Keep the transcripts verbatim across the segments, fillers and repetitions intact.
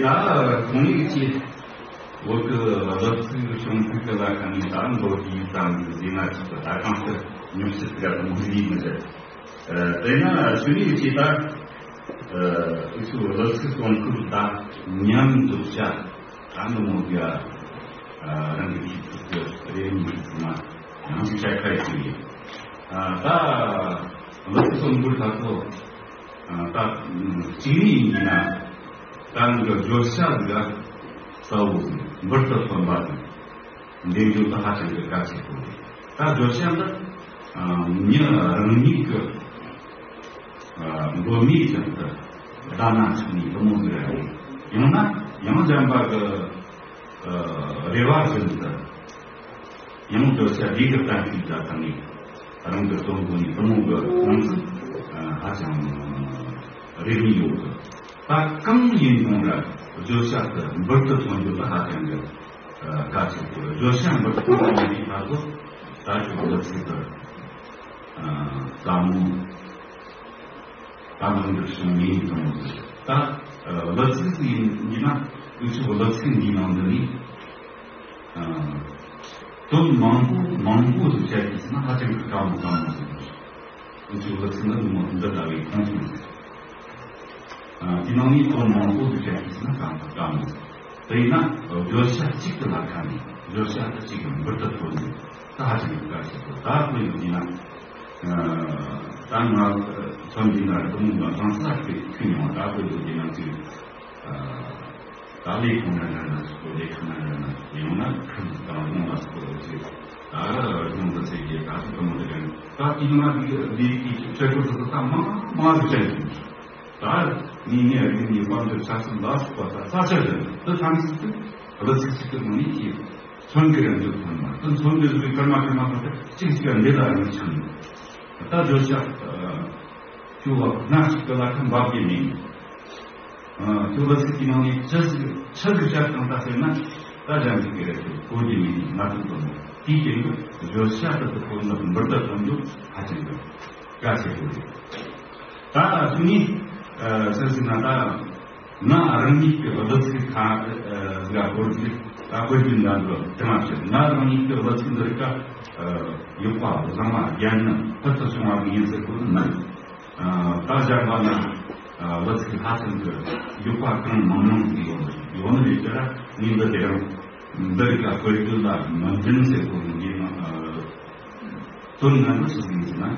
ད་གང་ལེགས་ཀྱིས་བོད་ཀྱི་གླུ་ཚིག་གཞུང་ཚིག་གི་ལ་ཁ་ནས་ད་མདོར་བསྡུས་ཙམ་གྱི་ཟིན་ན་ཅིག་ཏུ་ད་གང་ལྟར་ཉོབ་སྲིད་དགའ་དང་མི་ཟིན་མི་ཟེར། དེས་ན་ཞུ་ནས་ཀྱིས་ད་ཨུ་ཚུགས་གླུ་ཚིག་གཏོང་ཁུལ་ད་ཉམས་འཛུགས་བྱ་ད་འདི་མོ་གི་རང་གི་ཁྱི་ཚིག་གི་རེ་གཉིས་ཚང་མ་ཡང་ཞིག་བྱ་ཁ་ཡི་ཡིན། ད་གླུ་ཚིག་གཏོང་ཁུལ་ད་ཚོ། ད་གཅིག་ནི་ཡིན་ན་ད་ང་ཚོ་བརྗོད་བྱ་ཟིག་གསལ་བོ་ཟིག་འབུར་དུ་ཐོན་པ་ཟིག་འདེམས་རྒྱུ་ད་ཧ་ཅང་གི་གལ་ཆེ་པོ་རེད། ད་བརྗོད་བྱ་འདི་མྱི་རང་ཉིད་ཀྱི་མགོ་མིའི་ཅན་དུ་བདག་ན་ཆགས་ནས་དུ་མོ་ཟིག་རེད། ཡང་ན་ཡང་གཞན་པ་གི་རེ་བ་བཞིན་དུ། ཡང་བརྗོད་བྱ་ལས་ཀྱི་གཏན་ཚིགས་ཀྱི་ཐོག་ནས་རང་གི་དོན་གོ་ནས་དུ་མོ་གི་ཁོང་ཚོ་ཧ་ཅང་རེ་བ་ཡོད་གི། ད་གང་ཡིན་རུང་ར་བརྗོད་བྱ་དེ་འབུར་དུ་ཐོན་རྒྱུ་ལ་ཧ་ཅང་གི་གལ་ཆེ་གི། བརྗོད་བྱ་འབུར་དུ་ཐོན་པའི་ཁ་ཐོག་ད་ཅིག་གླུ་ཚིག་དེ་ཟབ་མོ་ད་ལམ་འདིར་བྱུང་ངེས་ཡིན་དུ་མོ་ཟེར། ད་གླུ་ཚིག་ཟིག་ཡིན་ན་ཨུ་ཚུགས་གླུ་ཚིག་འདིའི་ནང་དུ་ནི། དོན་མང་པོ་མང་པོ་ཟིག་བཤད་ཀྱི་ཟིན་ན་ཧ་ཅང་གི་དཀའ་མོ་དཀའ་མོ་ཟིག་རེད། འུ་ཚོའི་གླུ་ཚིག་ནི་མོ་འདི་ལྟ་བུའི་ཁོངས་སུ་མི་ཚུད། དེ་ནང་ནས་དོན་མང་པོ་ཟིག་བཤད་ཀྱི་ཟིན་ན་དཀའ་མོ་དཀའ་མོ་ཟིག་དེ་ཡིན་ན་བརྗོད་བྱ་གཅིག་གི་ལ་ཁ་ནས་བརྗོད་བྱ་དེ་གཅིག་གི་འབུར་དུ་ཐོན་ནས་ད་ཧ་ཅང་གི་དཀའ་ཆེ་པོ། ད་དཔེ་ཡིན་ན་ད་ང་ཚོ་འདི་ན་རི་མོ་ང་གང་ས་ཁུལ་ཁུལ་ཡོང་བ་ད་དཔེ་ཡིན་ན་ཅིག་ད་ལས་ཁུངས་ན་འདྲ་ན་ཟེར་གོ་ལས་ཁང་ན་འདྲ་ན་ཡང་ན་ཁུལ་དང་རྫོང་ལ་ཟེར་གོ་ཟེར། ད་རྫོང་དུ་ཟེར་གྱི་ད་ཚོ་ཀུན་སློང་དེ་རེད། ད་དེ་ནི་ང་འདི་ལས་ཀྱི་ཆོས་སྐོར་དུ་ད་མང་མང་ཟེར་བྱ་ཡིན། ད་ནི་ངས་རིག་གནས་དཔལ་འབྱོར་ཆ་ཚང་ལ་སོགས་པ་ད་རྩ་ཆེ་རེད། ད་ཐམས་ཅད་ཀླུ་ཚིག་ཅིག་གི་ནང་ནས་ཀྱི་མཚོན་གྱི་རང་རྒྱུད་ཐོན་མ་ད་མཚོན་གྱི་རིགས་ཀརྨ་ཀརྨ་ད་གཅིག་གཅིག་འདི་ལ་རང་ཆགས་ནས་ད་བརྗོད་བྱ། ཁྱོད་བ་སྣ་གཅིག་གི་ལ་ཁ་འབབ་ཀྱི་མིན། ཁྱོད་བ་ཚིག་གི་ནང་ནས་ཅི་ཟིག་ཆི་ཟིག་བཤད་གང་ལྟ་ཟེར་ན་ད་གཞན་ཟིག་གི་རེད། ཁྱོད་གོ་རྒྱུ་མིན་ང་ཚོ་དོན་དེའི་རྐྱེན་གྱིས་བརྗོད་བྱ་དེ་ཚོ་ཁོ་ན་འབུར་དུ་ཐོན་རྒྱུ་ཧ་ཅང་གི་གལ་ཆེ་པོ་རེད། ད་དེ་ནས་ཟེར་ཟིན་ན་ད་ང་རང་ཉིད་ཀྱི་བློ་ཚིག་ཁ་ཟིག་ག་བཀོད་ཚིག་ད་བཀོད་རྒྱུ་འདྲ་འདུག་དེ་མ་ཟད་ང་རང་ཉིད་ཀྱི་བློ་ཚིག་འདི་རིགས་ཀ་ཡག་པ་བཟང་བ་རྒྱན་ནི་ཕུལ་དུ་བྱུང་བ་ཡིན་ཟེར་དགོས་ནི་མིན། ད་གཞན་པ་ན་བུ་ཚིག་ལྷ་སེམས་ཀྱི་ཡོད་པ་གང་མང་མང་ཞིག་ཡོད་ཡོད་ནི་རེད། དེ་ལ་ངས་འདི་དེ་རང་འདི་རིགས་ལ་བཀོད་རྒྱུ་ལ་མི་འཛེམ་ཟེར་དགོས་ནི་འདི་ནང་དོན་ངན་པ་ཞིག་ཡིན་ཟེར་ན།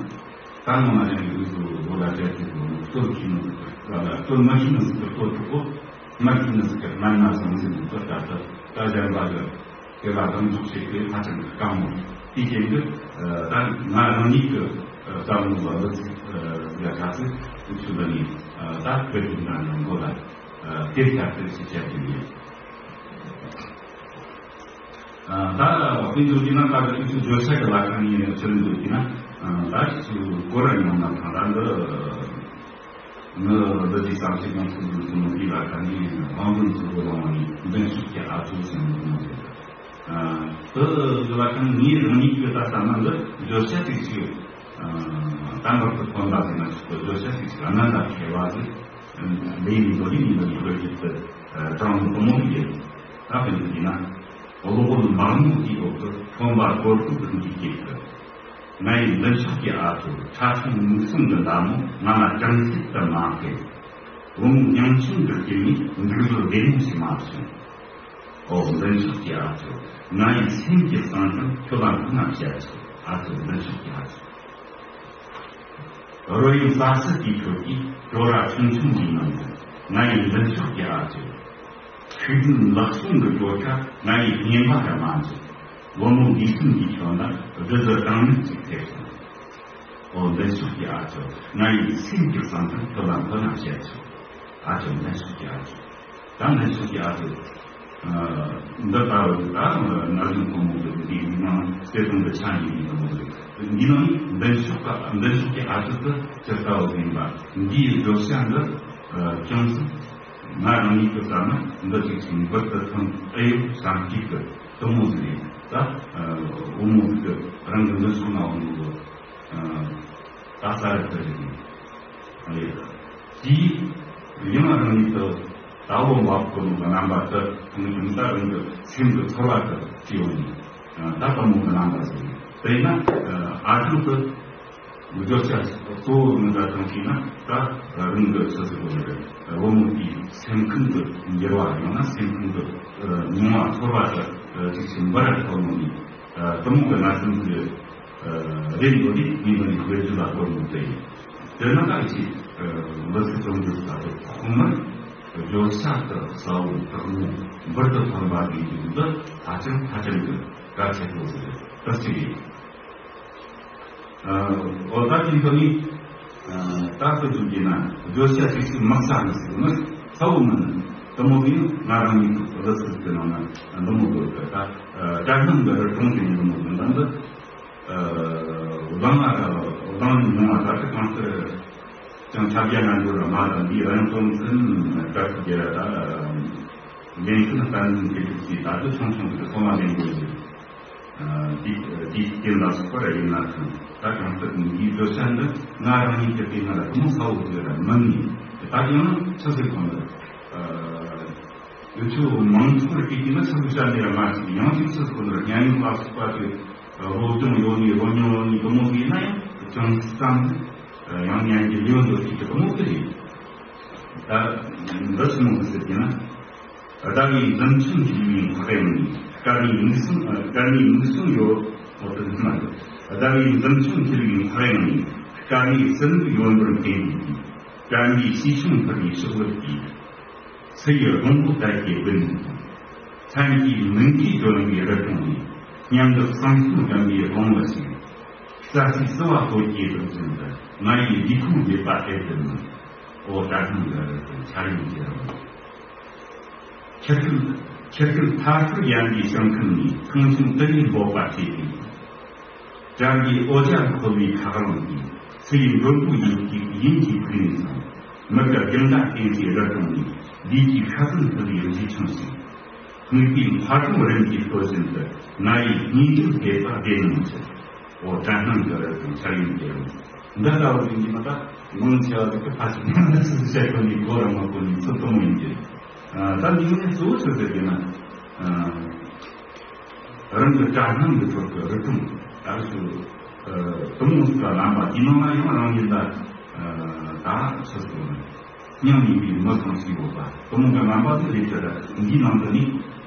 ད་ང་མ་རེད་འདི་ཚོ་བོད་ལ་བྲལ་ཏེ་དགོས་ནི་གཙོར་ཁྱིམ་ནི་ཟིག་གི་གཙོར་མ་ཁྱིམ་ནི་ཟིག་གི་གཙོ་གྲུག་པོ་མ་ཁྱིམ་ནི་ཟིག་གི་སྨན་སྣ་ཟུང་ཟིག་གི་གཙོར་ད་ལྟ་ད་གཞན་པ་གི་དེ་ལ་དམ་འཛུགས་བྱེད་དགོས་ཧ་ཅང་གི་དཀའ་མོ། དེའི་རྐྱེན་གྱིས་ད་ང་རང་ཉིད་ཀྱི་བསམ་བློ་ལ་ལུགས་ལ་ག་ཚོད་ཚུལ་ལ་ནི་ད་བོད་ཀྱི་འདྲ་མཉམ་མགོ་ལ་དེ་ལྟར་དེ་ཞིག་བྱ་རྒྱུ་ཡིན། ད་དཔེ་འཇོག་གྱིས་ན་ད་ཀྱི་ཚུལ་བརྗོད་བྱ་གི་ལ་ཁ་ནས་ཕྱིར་འཇོག་གྱིས་ན་ད་ཀྱི་ཚུལ་གོ་ར་མྱོང་ན་ཐང་ར་འདི། ནི་བདུད་ཀྱི་བསམ་གྱིས་ཀུན་སློང་ཚུལ་འཛིན་གསུམ་དེའི་ལ་ཁ་ནས་དབང་འདུན་ཚུལ་གོ་ལོང་བ་ནི་མདུན་ཕྱོགས་ཀྱི་ཨ་ཚོགས་ཟེར་ནས་གསུངས་ཟེར། དེ་ལ་ཁ་ནས་ངའི་རང་ཉིད་ཀྱི་ལྟ་ས་ན་འདི་བརྗོད་བྱ་ཅིག་ཅིག་དམ་པར་དུ་ཐོན་པ་ཟེར་ན་ཆོག་གི། བརྗོད་བྱ་ཅིག་ཅིག་གནད་འགག་ཆེ་བ་ཟིག་ལས་ཡིན་འགྲོ་ལས་ཡིན་འགྲོ་ཡིན་འགྲོ་ཡིན་དུ་དྲང་མོ་དུ་མོ་ཡིན། ད་དཔེ་འདི་ཡིན་ན། གློག་འོད་མར་མོ་དེའི་འོག་ཏུ་ཁོམ་པ་སྐོར་དུ་འདུག་འདི་སྐྱེས་ཏེ། ང་ཡི་མདུན་ཕྱོགས་ཀྱི་ཨ་ཚོ་ཁྲ་ཆུང་མིག་ཟུང་གི་མདའ་མོ་ང་ལ་ཅུང་ཟད་དུ་མ་ཕེབས། བུ་མོ་མྱང་ཆུང་གི་སྐྱེ་མིས་འདུག་བཟོ་བདེ་མོ་ཞིག་མ་བྱུང་། ཨོ་མདུན་ཕྱོགས་ཀྱི་ཨ་ཚོ། ང་ཡི་སེམས་ཀྱི་གསང་འཕྲིན་ཁྱོད་ལ་མཐུན་ན་བཤད་ཆོག་ཨ་ཚོ་མདུན་ཕྱོགས་ཀྱི་ཨ་ཚོ། རོལ་དབྱངས་ས་སྲིད་ཀྱི་ཁྲོད་ཀྱི་ཇོ་ར་ཆུང་ཆུང་འདིའི་ནང་དུ་ང་ཡི་མདུན་ཕྱོགས་ཀྱི་ཨ་ཚོ། ཤུགས་ལྡན་ལག་ཟུང་གི་གྲོས་ཁ་ང་ཡི་སྙན་པ་ར་མ་འཇོག་བུ་མོ་འདི་གསུམ་གྱི་ཁྱོད་ལ་བདུད་བཟོད་གྲངས་མེད་ཅིག་ཐེབས་སོང་། ཨོ་མདུན་ཕྱོགས་ཀྱི་ཨ་ཚོ། ང་ཡི་སེམས་ཀྱི་གསང་འཕྲིན་ཁྱོད་ལ་མཐོ་ན་བཤད་ཆོག་ཨ་ཚོ་མདུན་ཕྱོགས་ཀྱི་ཨ་ཚོ། ད་མདུན་ཕྱོགས་ཀྱི་ཨ་ཚོ། འདི་ལྟ་བུ་ད་ན་གཞོན་ཕོ་མོ་གི་འདིའི་ནང་བརྩེ་དུང་གི་ཆ་ཡིན་པའི་ནང་དུ་འདི་ནང་མདུན་ཕྱོགས་ཀ་མདུན་ཕྱོགས་ཀྱི་ཨ་ཚོ་དེ་ཇི་ལྟ་བུ་ཡིན་པ་འདིའི་བརྗོད་བྱ་འདི་ཅུང་ཟད། ང་རང་ཉིད་ཀྱི་བསམ་ན་འདི་ཅིག་ཅིག་འབུར་དུ་ཐོན་ཨེ་ཡོད་བསམ་གྱི་གི་གཏུམ་མོ་ཟིག་རེད། ད་བུ་མོ་ཟིག་གི་རང་གི་འདི་ཚོ་ན་འོང་གི་ད་ས་རེད་ད་རེད་ཨེ་ཡོད། དེའི་ཡང་རང་ཉིད་དུ་ ད་འོ་འབབ་གོ་ནོ་གི་རྣམ་པ་དེ་མཐོང་བྱུང་། ད་རང་གི་སེམས་ཀྱི་ཚོར་བ་དེ་སྐྱེ་ཡོང་ནས། ད་ལྟ་མོ་གི་རྣམ་པ་ཟེར་ནས། དེས་ན་ཨ་ཐུར་དུ་བརྗོད་བྱ་གཙོ་བོ་ངོས་འཛིན་བཏང་ཤེས་ན། ད་རང་གི་ཆི་ཟེར་དགོས་ནི་རེད། བུ་མོ་དེའི་སེམས་ཁམས་ཀྱི་འགྱུར་བ། ཡང་ན་སེམས་ཁམས་ཀྱི་མྱོང་བ་ཚོར་བ་དེ་ཅིག་ཅིག་འབུར་ར་ཐོན་ནོ་ནི། དེ་མོ་གི་གནས་ཚུལ་ཟིག་རེད་འདོད་དེ། ངས་འདི་ནས་བཤད་རྒྱུ་ལ་གོ་མི་དེ་ཡིན། དེ་ན་ད་ཅིག་ལ་ཚིག་རྩོམ་རྒྱུ་ད་དུ་ཁོང་མར་བརྗོད་བྱ་དེ་གསལ་བོ་དྲང་མོ་འབུར་དུ་ཐོན་པ་དེ་ཡིན་དུས། འདི་ཧ་ཅང་ཧ་ཅང་གི་གལ་ཆེན་པོ་ཟིག་རེད། ད་ཅིག་ཡིན། འོ་ད་དེ་འདི་ནི་ད་ལྟ་དུ་ཡིན་ན་བརྗོད་བྱ་ཅིག་ཅིག་མ་གསལ་ནི་ཟིག་ནི་གསལ་བོ་མིན། དེ་མོ་ཡིན་ན་རང་ཉིད་ལ་ཚིག་དེ་ནང་ན་འདི་མོ་དགོས་གི། ད་དྲ་སྣང་གི་རི་གྲོང་དེ་ནི་འདི་མོ་ཡིན། ད་འདི། ཨ། བླངས་ན་བླངས་མྱོང་བ་ད་ལྟ་གང་ལྟར་ཀྱང་ཁྱབ་རྒྱ་ངན་འགྲོ་ར་མ་དང་། འདིའི་རང་དོན་ཚུན་དྲག་ཏུ་རྒྱལ་ར། ད་འགན་འཁྲི་ནི་བསྟན་འཛིན་དེ་དུས་ཀྱི་ད་དུ་ཆུང་ཆུང་དུ་སོ་མ་ལེན་དགོས་ཀྱི། ཨ། འདི་འདི་རྐྱེན་ལ་སོགས་པ་ར་ཡིན་ན་ཐང་། ད་གང་ལྟར་འདིའི་བརྗོད་བྱ་འདི་ང་རང་ཉིད་ཀྱི་དེ་ང་ལ་དེ་མོ་གསལ་བོ་ཟིག་ར་མིན་ནི། ད་ཡང་ཆི་ཟིག་གོ་ནི། ཨ། ཡུལ་ཆུ་མང་ཚོགས་རིག་གི་ན་ཆུ་བྱ་ནས་མ་ཞིག་ཡང་ཅིག་ཆུ་ཁོ་ནར་སྙན་ངག་ལ་སོགས་པ་དེ་སློབ་སྦྱོང་ཡོད་ནི་རོ་མྱོང་ཡོད་ནི་དེ་མོ་ཡིན་ན་ཡང་ཅུང་ཙམ་ཡང་སྙན་གྱི་ལེའུ་འདོད་ཅིག་གི་དེ་མོ་དེ་རེད། ད་འདི་ཆི་མོ་ཟེར་གྱི་ན། ཟླ་བའི་འཛུམ་ཆུང་འཁྱིལ་བའི་འཕགས་ཡུལ་ནས། སྐར་མའི་མིག་ཟུང་སྐར་མའི་མིག་ཟུང་ཡོད། འོ་དེ་མ་རེད། ཟླ་བའི་འཛུམ་ཆུང་འཁྱིལ་བའི་འཕགས་ཡུལ་ནས། སྐར་མའི་རྩིབས་ནུབ་ཡོད་འབུར་འཕེན་པའི་དུས། སྐར་མའི་ཞིང་ཆུང་འཕུར་བའི་ཕྱོགས་ལེབ་ཀྱིས། ཚེ་ཡི་རླུང་བུ་དལ་གྱིས་རྒུད་ནས། མཚན་གྱི་མུན་གྱིས་སྒྲོན་པའི་རི་གྲོང་ནས། སྙན་འདུག་བསང་གསོལ་སྒྲོན་པའི་རླུང་བུ་ཞིག། རྩྭ་སའི་བསིལ་བ་ལྷོད་ཀྱི་གདུགས་ཅན་དུ། ང་ཡི་ལུས་ཁོག་འདེབས་པ་ཨེ་ཟིན་ནམ། འོ་དྲ་སྣང་གི་རི་དང་འཆར་ཡན་གྱི་རི། ཆུ་སྐོལ་ཆུ་སྐོལ་ཐར་ཐོར་ཡན་གྱི་ཞིང་ཁམས་ནས། ཁང་ཆུང་དུ་ཡིས་འབོད་པ་བྱེད་ཅིང་། དགྲ་གི་འོ་ཇ་འཁོལ་བའི་ཁ་རླངས་ཀྱིས། ཚེ་ཡི་མགྲོན་པོ་ཡིན་གྱི་ཡིན་གྱི་ཕུལ་ནས་སོང་། མི་དགའ་རྒན་དགའ་བསྟན་པའི་རི་གྲོང་ནས། ལུས་ཀྱི་ཤ་ཟན་འཐུལ་བའི་རྗེས་ཆུང་ཞིག། སྨུག་པའི་འཕར་ལྡིང་རིམ་གྱིས་གཏོད་བཞིན་དུ། ང་ཡི་སྙིང་རྗེ་འདེབས་པ་བདེ་མོ་ཆེ། འོ་དྲ་སྣང་གི་རི་དང་འཆར་ཡན་གྱི་རི། འདི་ལྟ་བུ་ཡིན་གྱི་མ། ད་མང་ཆེ་བ་ཟིག་གི་ཕ་ཞིག་ནང་ལ་སུ་བཤད་གོ་ནི་གོ་ར་མ་གོ་ནི་ཚུལ་དུ་མོ་ཡིན་གྱི། ཨ། ད་འདི་ནི་གཙོ་བོ་ཆི་ཟེར་གྱི་ན། ཨ། རང་གི་དྲ་སྣང་གི་ཁྲོད་ཀྱི་རི་གྲོང་ལྟར་ཞིག་ཨ། དེ་མོ་ཟིག་ག་ལངས་པ་དེའི་ནང་ན་ཡང་རང་ཉིད་ལ། ཨ། ད་ཆི་ཟེར་ན། སྙིང་ཉེ་བའི་མི་ཚང་ཞིག་ཡོད་པ་དེ་མོ་གི་རྣམ་པ་ཟིག་རེད་དེ། འདིའི་ནང་དུ་ནི་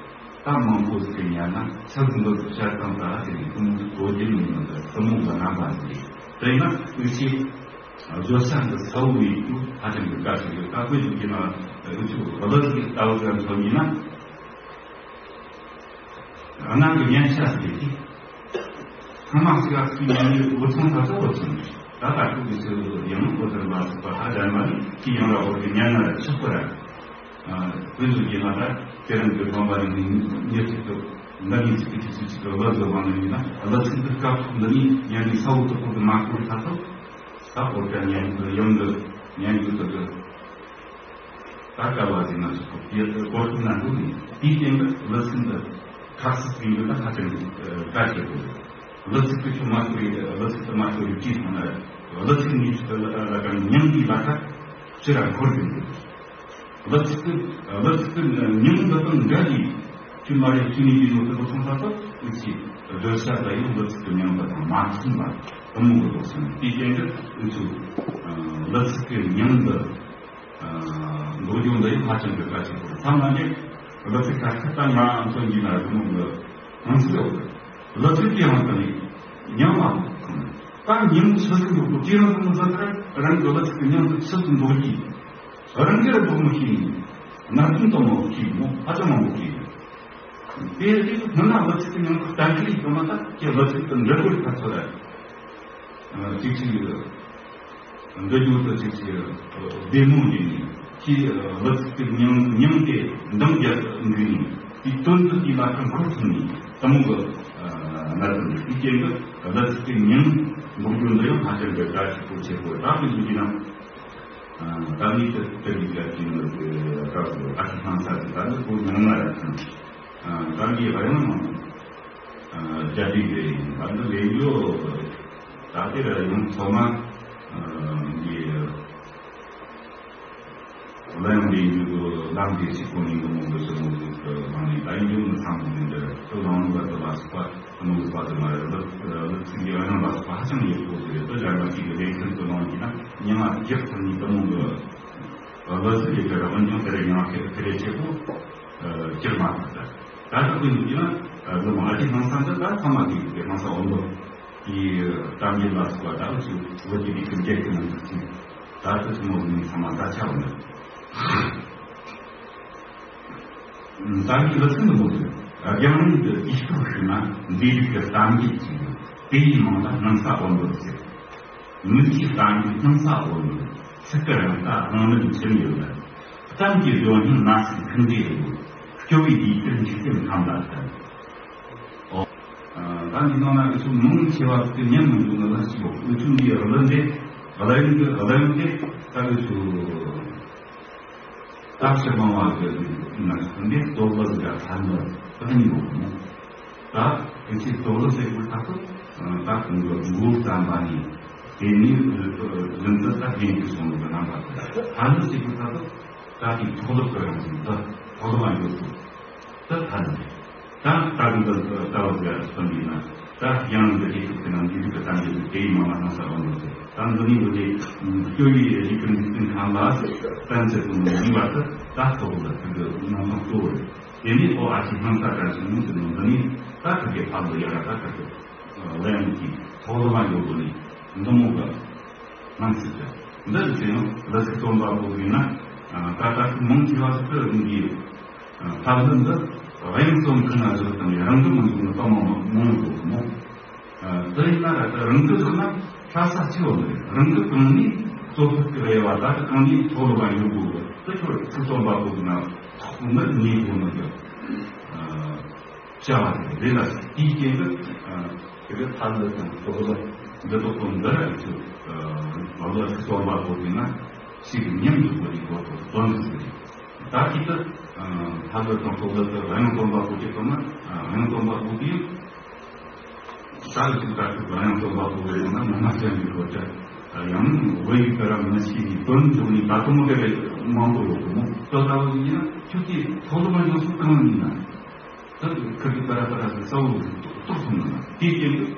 ད་མང་པོ་ཟིག་ཉན་ན་ཆི་ཟིག་འདོད་ཟིག་བཤད་ཙམ་ད་ཟེར་ནས་དེ་མོ་ཟིག་གོ་རྒྱུ་མིན་ནོ། དེ་མོ་གི་རྣམ་པ་ཟིག་རེད། དེས་ན་འུ་ཆོས་བརྗོད་བྱ་འདི་གསལ་བོ་ཡིན་དུས་ཧ་ཅང་གི་དགའ་ཞིག་ཡོད། ད་དཔེ་བཞག་གི་ན་འུ་ཆོ་གླུ་ཟིག་ལྟ་བུ་ཟིག་མཚོན་གྱི་ན། ཨ། ནང་གི་སྙན་ཆ་ཟེར་གྱི། ཚང་མ་ཟིག་ཨ་ཟིག་ཉན་ནས་འུ་ཚང་ད་ཚོ་འུ་ཚང་ད་ད་ཁུ་གི་ཚོད་ཡང་འུ་ཚང་མ་ཟིག་པ་ཧ་ལམ་མ་ནི་ཅི་ཡང་ར་འུ་གི་ཉན་ན་ར་ཆོག་གི་ར། ཨ། དཔེ་བཞག་གི་ན་ད་དེ་རིང་གི་དགོན་པ་ནས་ཉེར་གཅིག་ཏུ་འདི་ནས་ཅིག་གི་ཅིག་ཅིག་ཅིག་གི་གླུ་བཟོ་བ་ནི་ཡིན་ན། གླུ་ཚིག་འདི་སྐབས་འདི་ནས་ཉན་ནས་གསལ་བོ་དོད་པོ་གི་མ་གོ་ད་ཚོ། ད་འུ་ཚང་ཉན་གི་ཡང་གི་ཉན་གི་དོད་གི། ད་སྐབས་བ་ཟིག་ན་ཚོགས་པའི་གོ་སྐབས་ན་འགྲོ་ནས། དེའི་སྟེང་དུ་གླུ་ཚིག་འདི་ཁ་གསལ་ཟིན་རྒྱུ་ན་ཧ་ཅང་གལ་ཆེ་གི། གླུ་ཚིག་གི་ཆུ་མ་ཤོར་ཡི། གླུ་ཚིག་ཏུ་མ་ཤོར་ཡི་ཅིས་སོང་ན། གླུ་ཚིག་ནི་ཆུ་ལ་ལ་གང་མྱང་གི་ལ་ཁ་ཕྱི་ར་འཁོར་གི་འདུག། གླུ་ཚིག་གི་གླུ་ཚིག་གི་མྱང་འདི་དང་འདྲ་ཡི་ཆུ་མ་རེད། ཆུ་ནི་ཡིན་ནོ་དེ་ཚོ་ཚང་ས་ཚོ་འུ་ཆོས་བརྗོད་བྱ་ད་ཡང་གླུ་ཚིག་གི་མྱང་འདི་དང་མ་མཐུན་པ་དེ་མོ་གི་འདུག་སོང་། དེའི་རྐྱེན་གྱིས་འུ་ཆོས་གླུ་ཚིག་གི་མྱང་འདི། ཨ། འདོགས་རྒྱུ་འདི་ཡང་ཧ་ཅང་གི་གལ་ཆེ་གི། ཐ་མ་ནི་གླུ་ཚིག་ཁ་ཤས་ད་ང་ཚོ་འདི་ན་རི་མོ་གི་ཧང་སི་ཡོད་གི། གླུ་ཚིག་གི་ཧང་སི་ནི་མྱང་བ་ཁོ་ན་ད་མྱང་ཆི་ཟིག་ཡོད་གི། དེ་རང་ཚོ་མི་ཚོ་ད་རང་གི་གླུ་ཚིག་གི་མྱང་དེ་ཆི་ཟིག་འདོགས་རྒྱུ། རང་གིས་ར་འདོགས་མི་ཤེས་ནི། ན་དུང་དུ་མོ་ཤེས་མོ་ཧ་ཅང་མང་པོ་ཤེས་ནི། དེ་དེ་སྔོན་ན་གླུ་ཚིག་གི་མྱང་གཏན་འཁེལ་ཡིན་ན། ད་ཁྱེད་གླུ་ཚིག་གི་འདྲ་པོ་ཁ་ཚོ་ར་ཅིག་ཅིག་འདི་རྒྱུ་དུ་ཅིག་ཅིག་བདེ་མོ་ཡིན། ཁྱེད་གླུ་ཚིག་གི་མྱང་མྱང་དེ་འདང་རྒྱག་འདུག་ནི། དེའི་དོན་དུ་དེའི་ལ་ཁ་འཁོར་ཐུབ་ནི་དེ་མོ་གི་གནད་དོན་རེད། དེའི་རྐྱེན་གྱིས་གླུ་ཚིག་གི་མྱང་འདོགས་རྒྱུ་འདི་ཡང་ཧ་ཅང་གི་གལ་ཆེ་པོ་ཆེ་པོ་རེད། ད་དཔེ་བཞག་གི་ན། ད་ནི་དེ་དེ་གི་རྒྱལ་སྤྱིའི་ནང་གི་སྐབས་སུ་ཨ་ཁུ་ཁང་གསར་གྱི་ད་ནི་བོད་ནང་ན་ཡང་ཐང་། ད་ནི་ར་ཡང་ནང་རྒྱ་སྤྱི་གི་ད་ནི་ལས་འགུལ་ད་དེ་ར་ཡང་ཚང་མ་འདི། གླུ་དབྱངས་ལེན་རྒྱུ་གི་ལམ་དེ་ཞིག་གོ་ནས་འདི་མོ་གི་ཞི་མོ་ཟིག་གི་ནང་ནས་ད་ཡིན་རྒྱུ་ནི་ཚང་མ་ནས་འདི་ལྟོས་ལང་ལུགས་ལ་དུ་ལ་སོགས་པ་ཐུན་མོང་གི་བར་དུ་མ་རེད། གླུ་གླུ་ཚིག་གི་ཨ་ནང་ལ་སོགས་པ་ཧ་ཅང་ཡག་པོ་ཟིག་རེད། དུ་གཞན་པ་ཞིག་གི་ལེགས་སེམས་དུ་ནང་གི་ན་མྱིང་ང་རྒྱག་ཐུབ་ནས་འདི་མོ་གི་གླུ་ཚིག་གི་དེ་ར་འོན་ཀྱང་དེ་རེ་ཡང་ཁེ་ཁེ་རེ་ཆེ་པོ་ཅིག་མ་ཐུབ་ད། ད་ལྟ་དགོས་འདུག་ན་འདི་མོ་ཨ་ཅེ་ཧང་སང་འདི་ད་ཚང་མ་གི་གི་ཧང་སང་འོང་འདུག་གི་གཏམ་རྒྱུད་ལ་སོགས་པ་ད་འུ་ཚོ་བོད་ཀྱི་ལུགས་ཀྱི་འགྱུར་གྱི་ནང་དུ་ཚུད། ད་ལྟ་ཚོ་མོ་ནི་ཚང་མ་ད་ཆ་འོང་འདུག་ད་གི་ལ་ཚུན་དུ་མོ་ཚོས་རྒྱང་རིང་དུ་དུས་སྐབས་ཤིག་ན་མཛེས་སྡུག་གི་གཏམ་རྒྱུད་ཅིག་ཡོད། དེ་ཡི་མིང་ལ་སྣང་ས་འོད་འབར་ཟེར། མིག་གི་གཏམ་རྒྱུད་སྣང་ས་འོད་འབར། སྲིད་ཀྱི་རང་ལྟ་སྣང་མེད་འཆི་མེད་ལ། གཏམ་གྱི་ལྗོན་སྙིང་ན་ཟུག་མཐུན་འབྲེལ་ཡོད། སྐྱོ་བའི་ལུས་དཀར་འཇིག་རྟེན་ཁམས་ལ་བསྟན། ཨོ། ད་འདི་ནང་ན་འུ་ཚོ་མང་ཆེ་བ་ཟིག་ཉན་མི་འདུག་ནི་ལ་ཞིག་འུ་ཚོ་འདིའི་གླུ་འདི་གླུ་དབྱངས་ཀྱི་གླུ་དབྱངས་དེ་ད་འུ་ཚོ་སྟག་ཤི་མང་བ་གི་ན་འདི་སྟོད་གླུ་ཟིག་ག་ཐལ་གླུ་ད་གཉིས་ཡོད་མོ། ད་འུ་ཚོའི་སྟོད་གླུ་ཟེར་དགོས་ཐག་ཏུ་ད་ཁོང་གི་འགོ་བརྩམས་པ་ནས་དེ་ནས་རིམ་དུ་ད་རྒྱུན་དུ་སོང་གི་རྣམ་པ་དེ་ཐལ་གླུ་ཟེར་དགོས་ཐག་ཏུ་ད་དེའི་ཐོག་ལུགས་ཀྱི་རང་བཞིན་དུ་ཐོག་ལུགས་ལ་འགྱུར་ཐུབ། ད་ཐལ་ལེ། ད་ད་གིན་དུ་ལྟ་བ་ཟེར་སྟོན་པའི་ན་ད་ཡང་འདི་ཡིག་ཐུབ་ཀྱི་ན་འདི་ཡིག་གི་གཏམ་རྒྱུད་དེ་ཡི་མ་མ་ཐང་ས་བ་འདུག་ཟེར། ད་འདི་ནི་འོ་དེ་སྐྱོ་བའི་རིགས་ཀྱི་འཇིག་རྟེན་ཁམས་ལ་བསྟན་ཚེ་དུ་མི་འདི་བར་དུ་ད་ཐོག་ལ་ཐུག་གི་རྣམ་ཐང་གཙོ་བོ་རེད། དེ་ནི་ཨོ་ཨ་ཆི་ཧང་ས་ག་ཞིག་མུ་ཟེར་ནོ་འདི་ནི་ད་ཐུག་གི་ཕབ་ལ་ཡ་ར་ད་ཐུག་གི་ལ་ཡང་གི་ཐོག་ལ་མ་ཡོད་དོ་ནི་འདི་མོ་གི། ནང་སྲིད་ཀྱི་འདི་ཟེར་ཡང་ལ་ཚིག་རྩོམ་པ་པོ་ཡིན་ན། ད་ལྟ་མང་ཆེ་བ་ཟིག་གི་འདི་ཐབས་ལམ་འདི་དབྱངས་རྩོམ་ཁང་ན་བཞག་དང་རང་གི་མི་འདུག་ནི་ལྟ་མང་མང་མང་འདུག་མོ། དེ་ཡིན་ན་ར་ད་རང་གི་བཞག་ན་ཧྲ་ས་ཆེ་བ་མི་རེད། རང་གི་གང་ནས་རྩོམ་ཐུབ་ཀྱི་རེ་བ་ད་གི་གང་ནས་ཐོག་ལ་བ་འགྱུར་དགོས་གི་དེ་ཁྱོད་ཚིག་རྩོམ་པ་པོ་ཡིན་ན་ཐོག་ཏུ་ནི་ཉེ་དགོས་ནི་གི་བྱ་བ་དེ་རེད་ལ། དེའི་རྐྱེན་གྱིས་དེ་གའི་ཐབས་ལ་དང་ཐོག་ལ་འདི་ཐོག་ཏུ་འདི་ར་ཚུ་མ་ལོ་ཚིག་རྩོམ་པ་པོ་དེ་ན་ཞིག་ཉམས་འགྲོ་བ་ཡི་གོ་དོན་ཟེར། ད་ཅིག་ཏུ་ཐབས་ལ་དང་ཐོག་ལ་དུ་རང་རྩོམ་པ་པོ་ཅིག་ཐོག་ན་རང་རྩོམ་པ་པོ་དེ་ད་ལ་ཅིག་ད་ཅིག་རང་རྩོམ་པ་པོ་རེད་ན་མ་མ་ཅན་གྱི་གོ་ཆ་ཡང་བོད་ཡིག་ག་ར་མི་ཤེས་ཀྱི་དོན་འཇོག་ནི་ད་དུང་མ་དེ་རེད་མང་པོ་ཡོད་དོ་མོ། ད་ལྟ་བུ་ཡིན་ན་ཁྱོད་ཀྱིས་ཐོག་ལ་མ་འཇོག་སུ་གང་ཡིན་ན། ད་ཁ་གི་ཏ་ར་ཏ་ར་ཟེར་ས་བོ་གཏོར་སོང་ན་དེའི་རྐྱེན་གྱིས་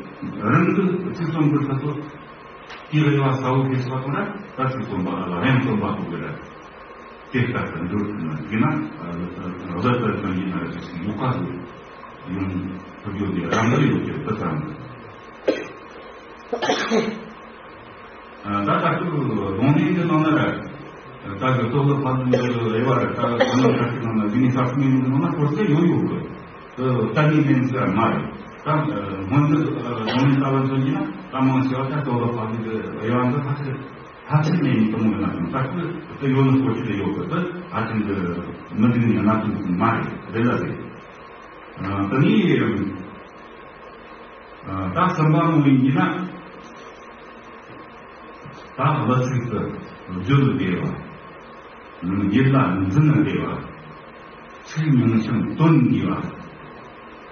རང་གི་ཚིག་རྩོམ་གྱི་ས་ཚོ་དེའི་རེ་བ་ས་བོ་གི་ས་ཚོ་ན་ད་ཚིག་རྩོམ་པ་ལ་རང་རྩོམ་པ་ཚོ་གི་ར་དེ་ལྟར་དུ་འགྱུར་ཐུབ་ན་ཡིན་ན་ར་ད་ད་ཡིན་ན་ར་ཅིག་ཡོ་ག་ཟིག་ཡོང་ཐུབ་ཡོད་དེ་རང་གི་ཡོད་ཀྱི་ད་ཙམ། ད་ལྟ་ཁུལ་རྡུང་ལེན་གྱི་ནང་ན་ར་ད་གི་སྟོབས་ལ་ཕབ་ནས་རེ་བ་ར་ད་གི་ཁོ་ན་ཁ་ཤས་ནང་ན་གཞི་ནས་ས་ཁུལ་ཡོད་ནང་ན་ཧོར་ཚེ་ཡོད་ཡོད་གི་ད་གི་ལེན་ཟེར་མ་རེད། ད་སྔོན་དུ་རྡུང་ལེན་ལྟ་བ་ཚོ་ཡིན་ན་ད་མང་ཆེ་བ་ད་སྟོབས་ལ་ཕབ་ནས་རེ་བ་འདི་ཕལ་ཆེར་ཕལ་ཆེར་ནས་ཡིན་དུ་མོ་ཡིན་ན་ད་ཁུལ་དུ་ཡོད་ནི་ཧོར་ཚེ་ཡོད་གི་ད་ཧ་ཅང་གི་མི་འགྲིག་ནས་ན་དུ་མ་རེད་རེད་ལ་རེད། དེ་ནས། ད་གསུམ་པ་མོ་ཡིན་ན། ད་གླུ་ཚིག་ཏུ་བརྗོད་བདེ་བ། ཡིད་ལ་འཛིན་བདེ་བ། ཚིག་ཉུང་ཞིང་དོན་ངེས་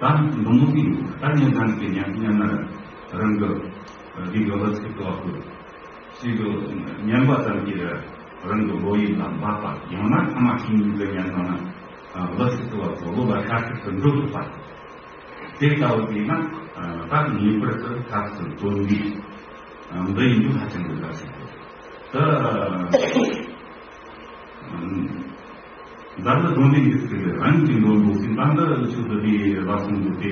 པ། ད་འདི་མོ་ཡིན། ད་ཉན་ཙམ་གྱི་ཉན་ཉན་ན་རང་གི་འདི་གི་གླུ་ཚིག་ཏུ་བ་ཁུལ་ཞིག་གི་ཉན་པ་ཙམ་གྱིས་རང་གི་བློ་ཡིད་ལ་འབབ་པ་ཡང་ན་ཚང་མ་ཤེས་ཉིན་དུ་ཉན་ཙམ་ན་གླུ་ཚིག་ཏུ་བ་ཁུལ་བློ་ལ་ཤར་ཚུལ་དུ་འགྲོ་ཐུབ་པ། དེ་ལྟ་བུ་དེ་ན་ད་ངེས་པར་དུ་ཐབས་སུ་དོན་འདི་འདི་ཡིན་དུ་ཧ་ཅང་གི་དགའ་ཞིག་ད། ད་ནི་དོན་འདི་འདི་ཚེ་རང་གི་འདོན་པོ་ཟིན་ད་འདི་ཆུ་དུ་དེ་ལ་སོང་དུ་དེ་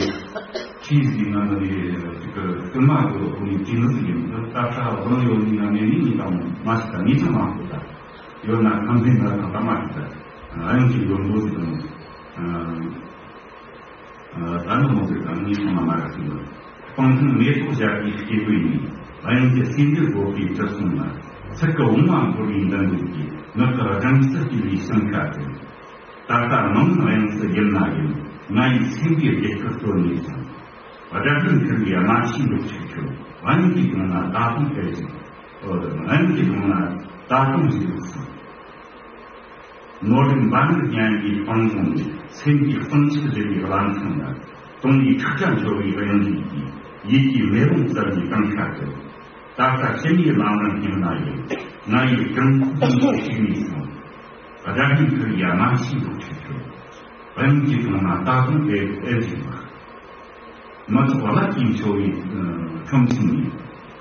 ཁྱིས་ཟིན་ན་འདི་ནི་ཅིག་སྐུལ་མ་གི་ཁོ་ནི་ཅི་ནི་ཟིན་ཡིན་ད་ད་ཁ་བླངས་ཡོད་ནི་ན་ནི་ནི་ནི་ད་མོ་མ་ཞིག་ད་ནི་ཚང་མ་ཁོ་ད་ཡོད་ན་ཁམས་ཟིན་ན་ད་ད་མ་ཞིག་ད་ཨ་ཡང་ཅིག་འདོན་པོ་ཟིན་ད་མོ། ད་ནི་མོ་ཟེར་དང་ངས་ཚང་མ་མ་ར་ཟིན་ནོ། སྤང་ཐང་མེ་ཏོག་ཞལ་གྱི་སྐྱེ་བོའི་ནི། དབྱངས་ཀྱི་སྲིད་འདིར་བོད་པའི་གྲུ་གསུང་ལ། ཚིག་གི་བུང་བ་འཁོར་བའི་མདུན་ལུགས་ཀྱི། ངག་གི་སྦྲང་རྩི་སྐྱེ་བའི་ཞིང་ཁ་དུ། ད་ལྟ་མང་དབྱངས་སུ་ཡིབ་ན་ཡང་། ང་ཡི་སེམས་པའི་རྒྱུད་དུ་གསོལ་ནས་ཀྱང་། སྒྲ་སྒྲོན་འཁུར་བའི་རྨ་ཆུའི་འབྲོག་ཆུ་ཁྱོད། དབྱངས་ཀྱི་གདུང་ན་ད་དུང་སྐད་ཅིག། ཨོ་དབྱངས་ཀྱི་གདུང་ན་ད་དུང་ཞིག་གསུང་། ནོར་འཛིན་འབར་འདུག་སྙན་གྱི་སྤང་ལྗོངས་ནས། སེམས་ཀྱི་གཙང་ཆུ་བཞུར་བའི་རླབས་ཆེན་ལ། དུང་བའི་ཁྲག་ཆར་འཕྱོ་བའི་དབྱངས་ཀྱིས་ཀྱིས། ཡིད་ཀྱི་མེ་ལོང་གསལ་བའི་གངས་ཤར་དུ། ད་ལྟ་ཕྱི་མའི་ལམ་རིམ་སྙེག་ན་ཡང་། ང་ཡི་གངས་ཀྱི་ཞིག་ནས་སོང་། སྒྲ་སྙན་ཁུར་ཡ་མ་ཤི་འགྲོ་ཆུ་ཆུ། དབྱངས་ཀྱི་གྲོང་ན་ད་དུང་ཨེ་ཨེ་ཟིག་པ། མི་ཚོགས་ལ་སྐྱིད་འཚོ་བའི་ཁྲོམ་ཆེན་ནས།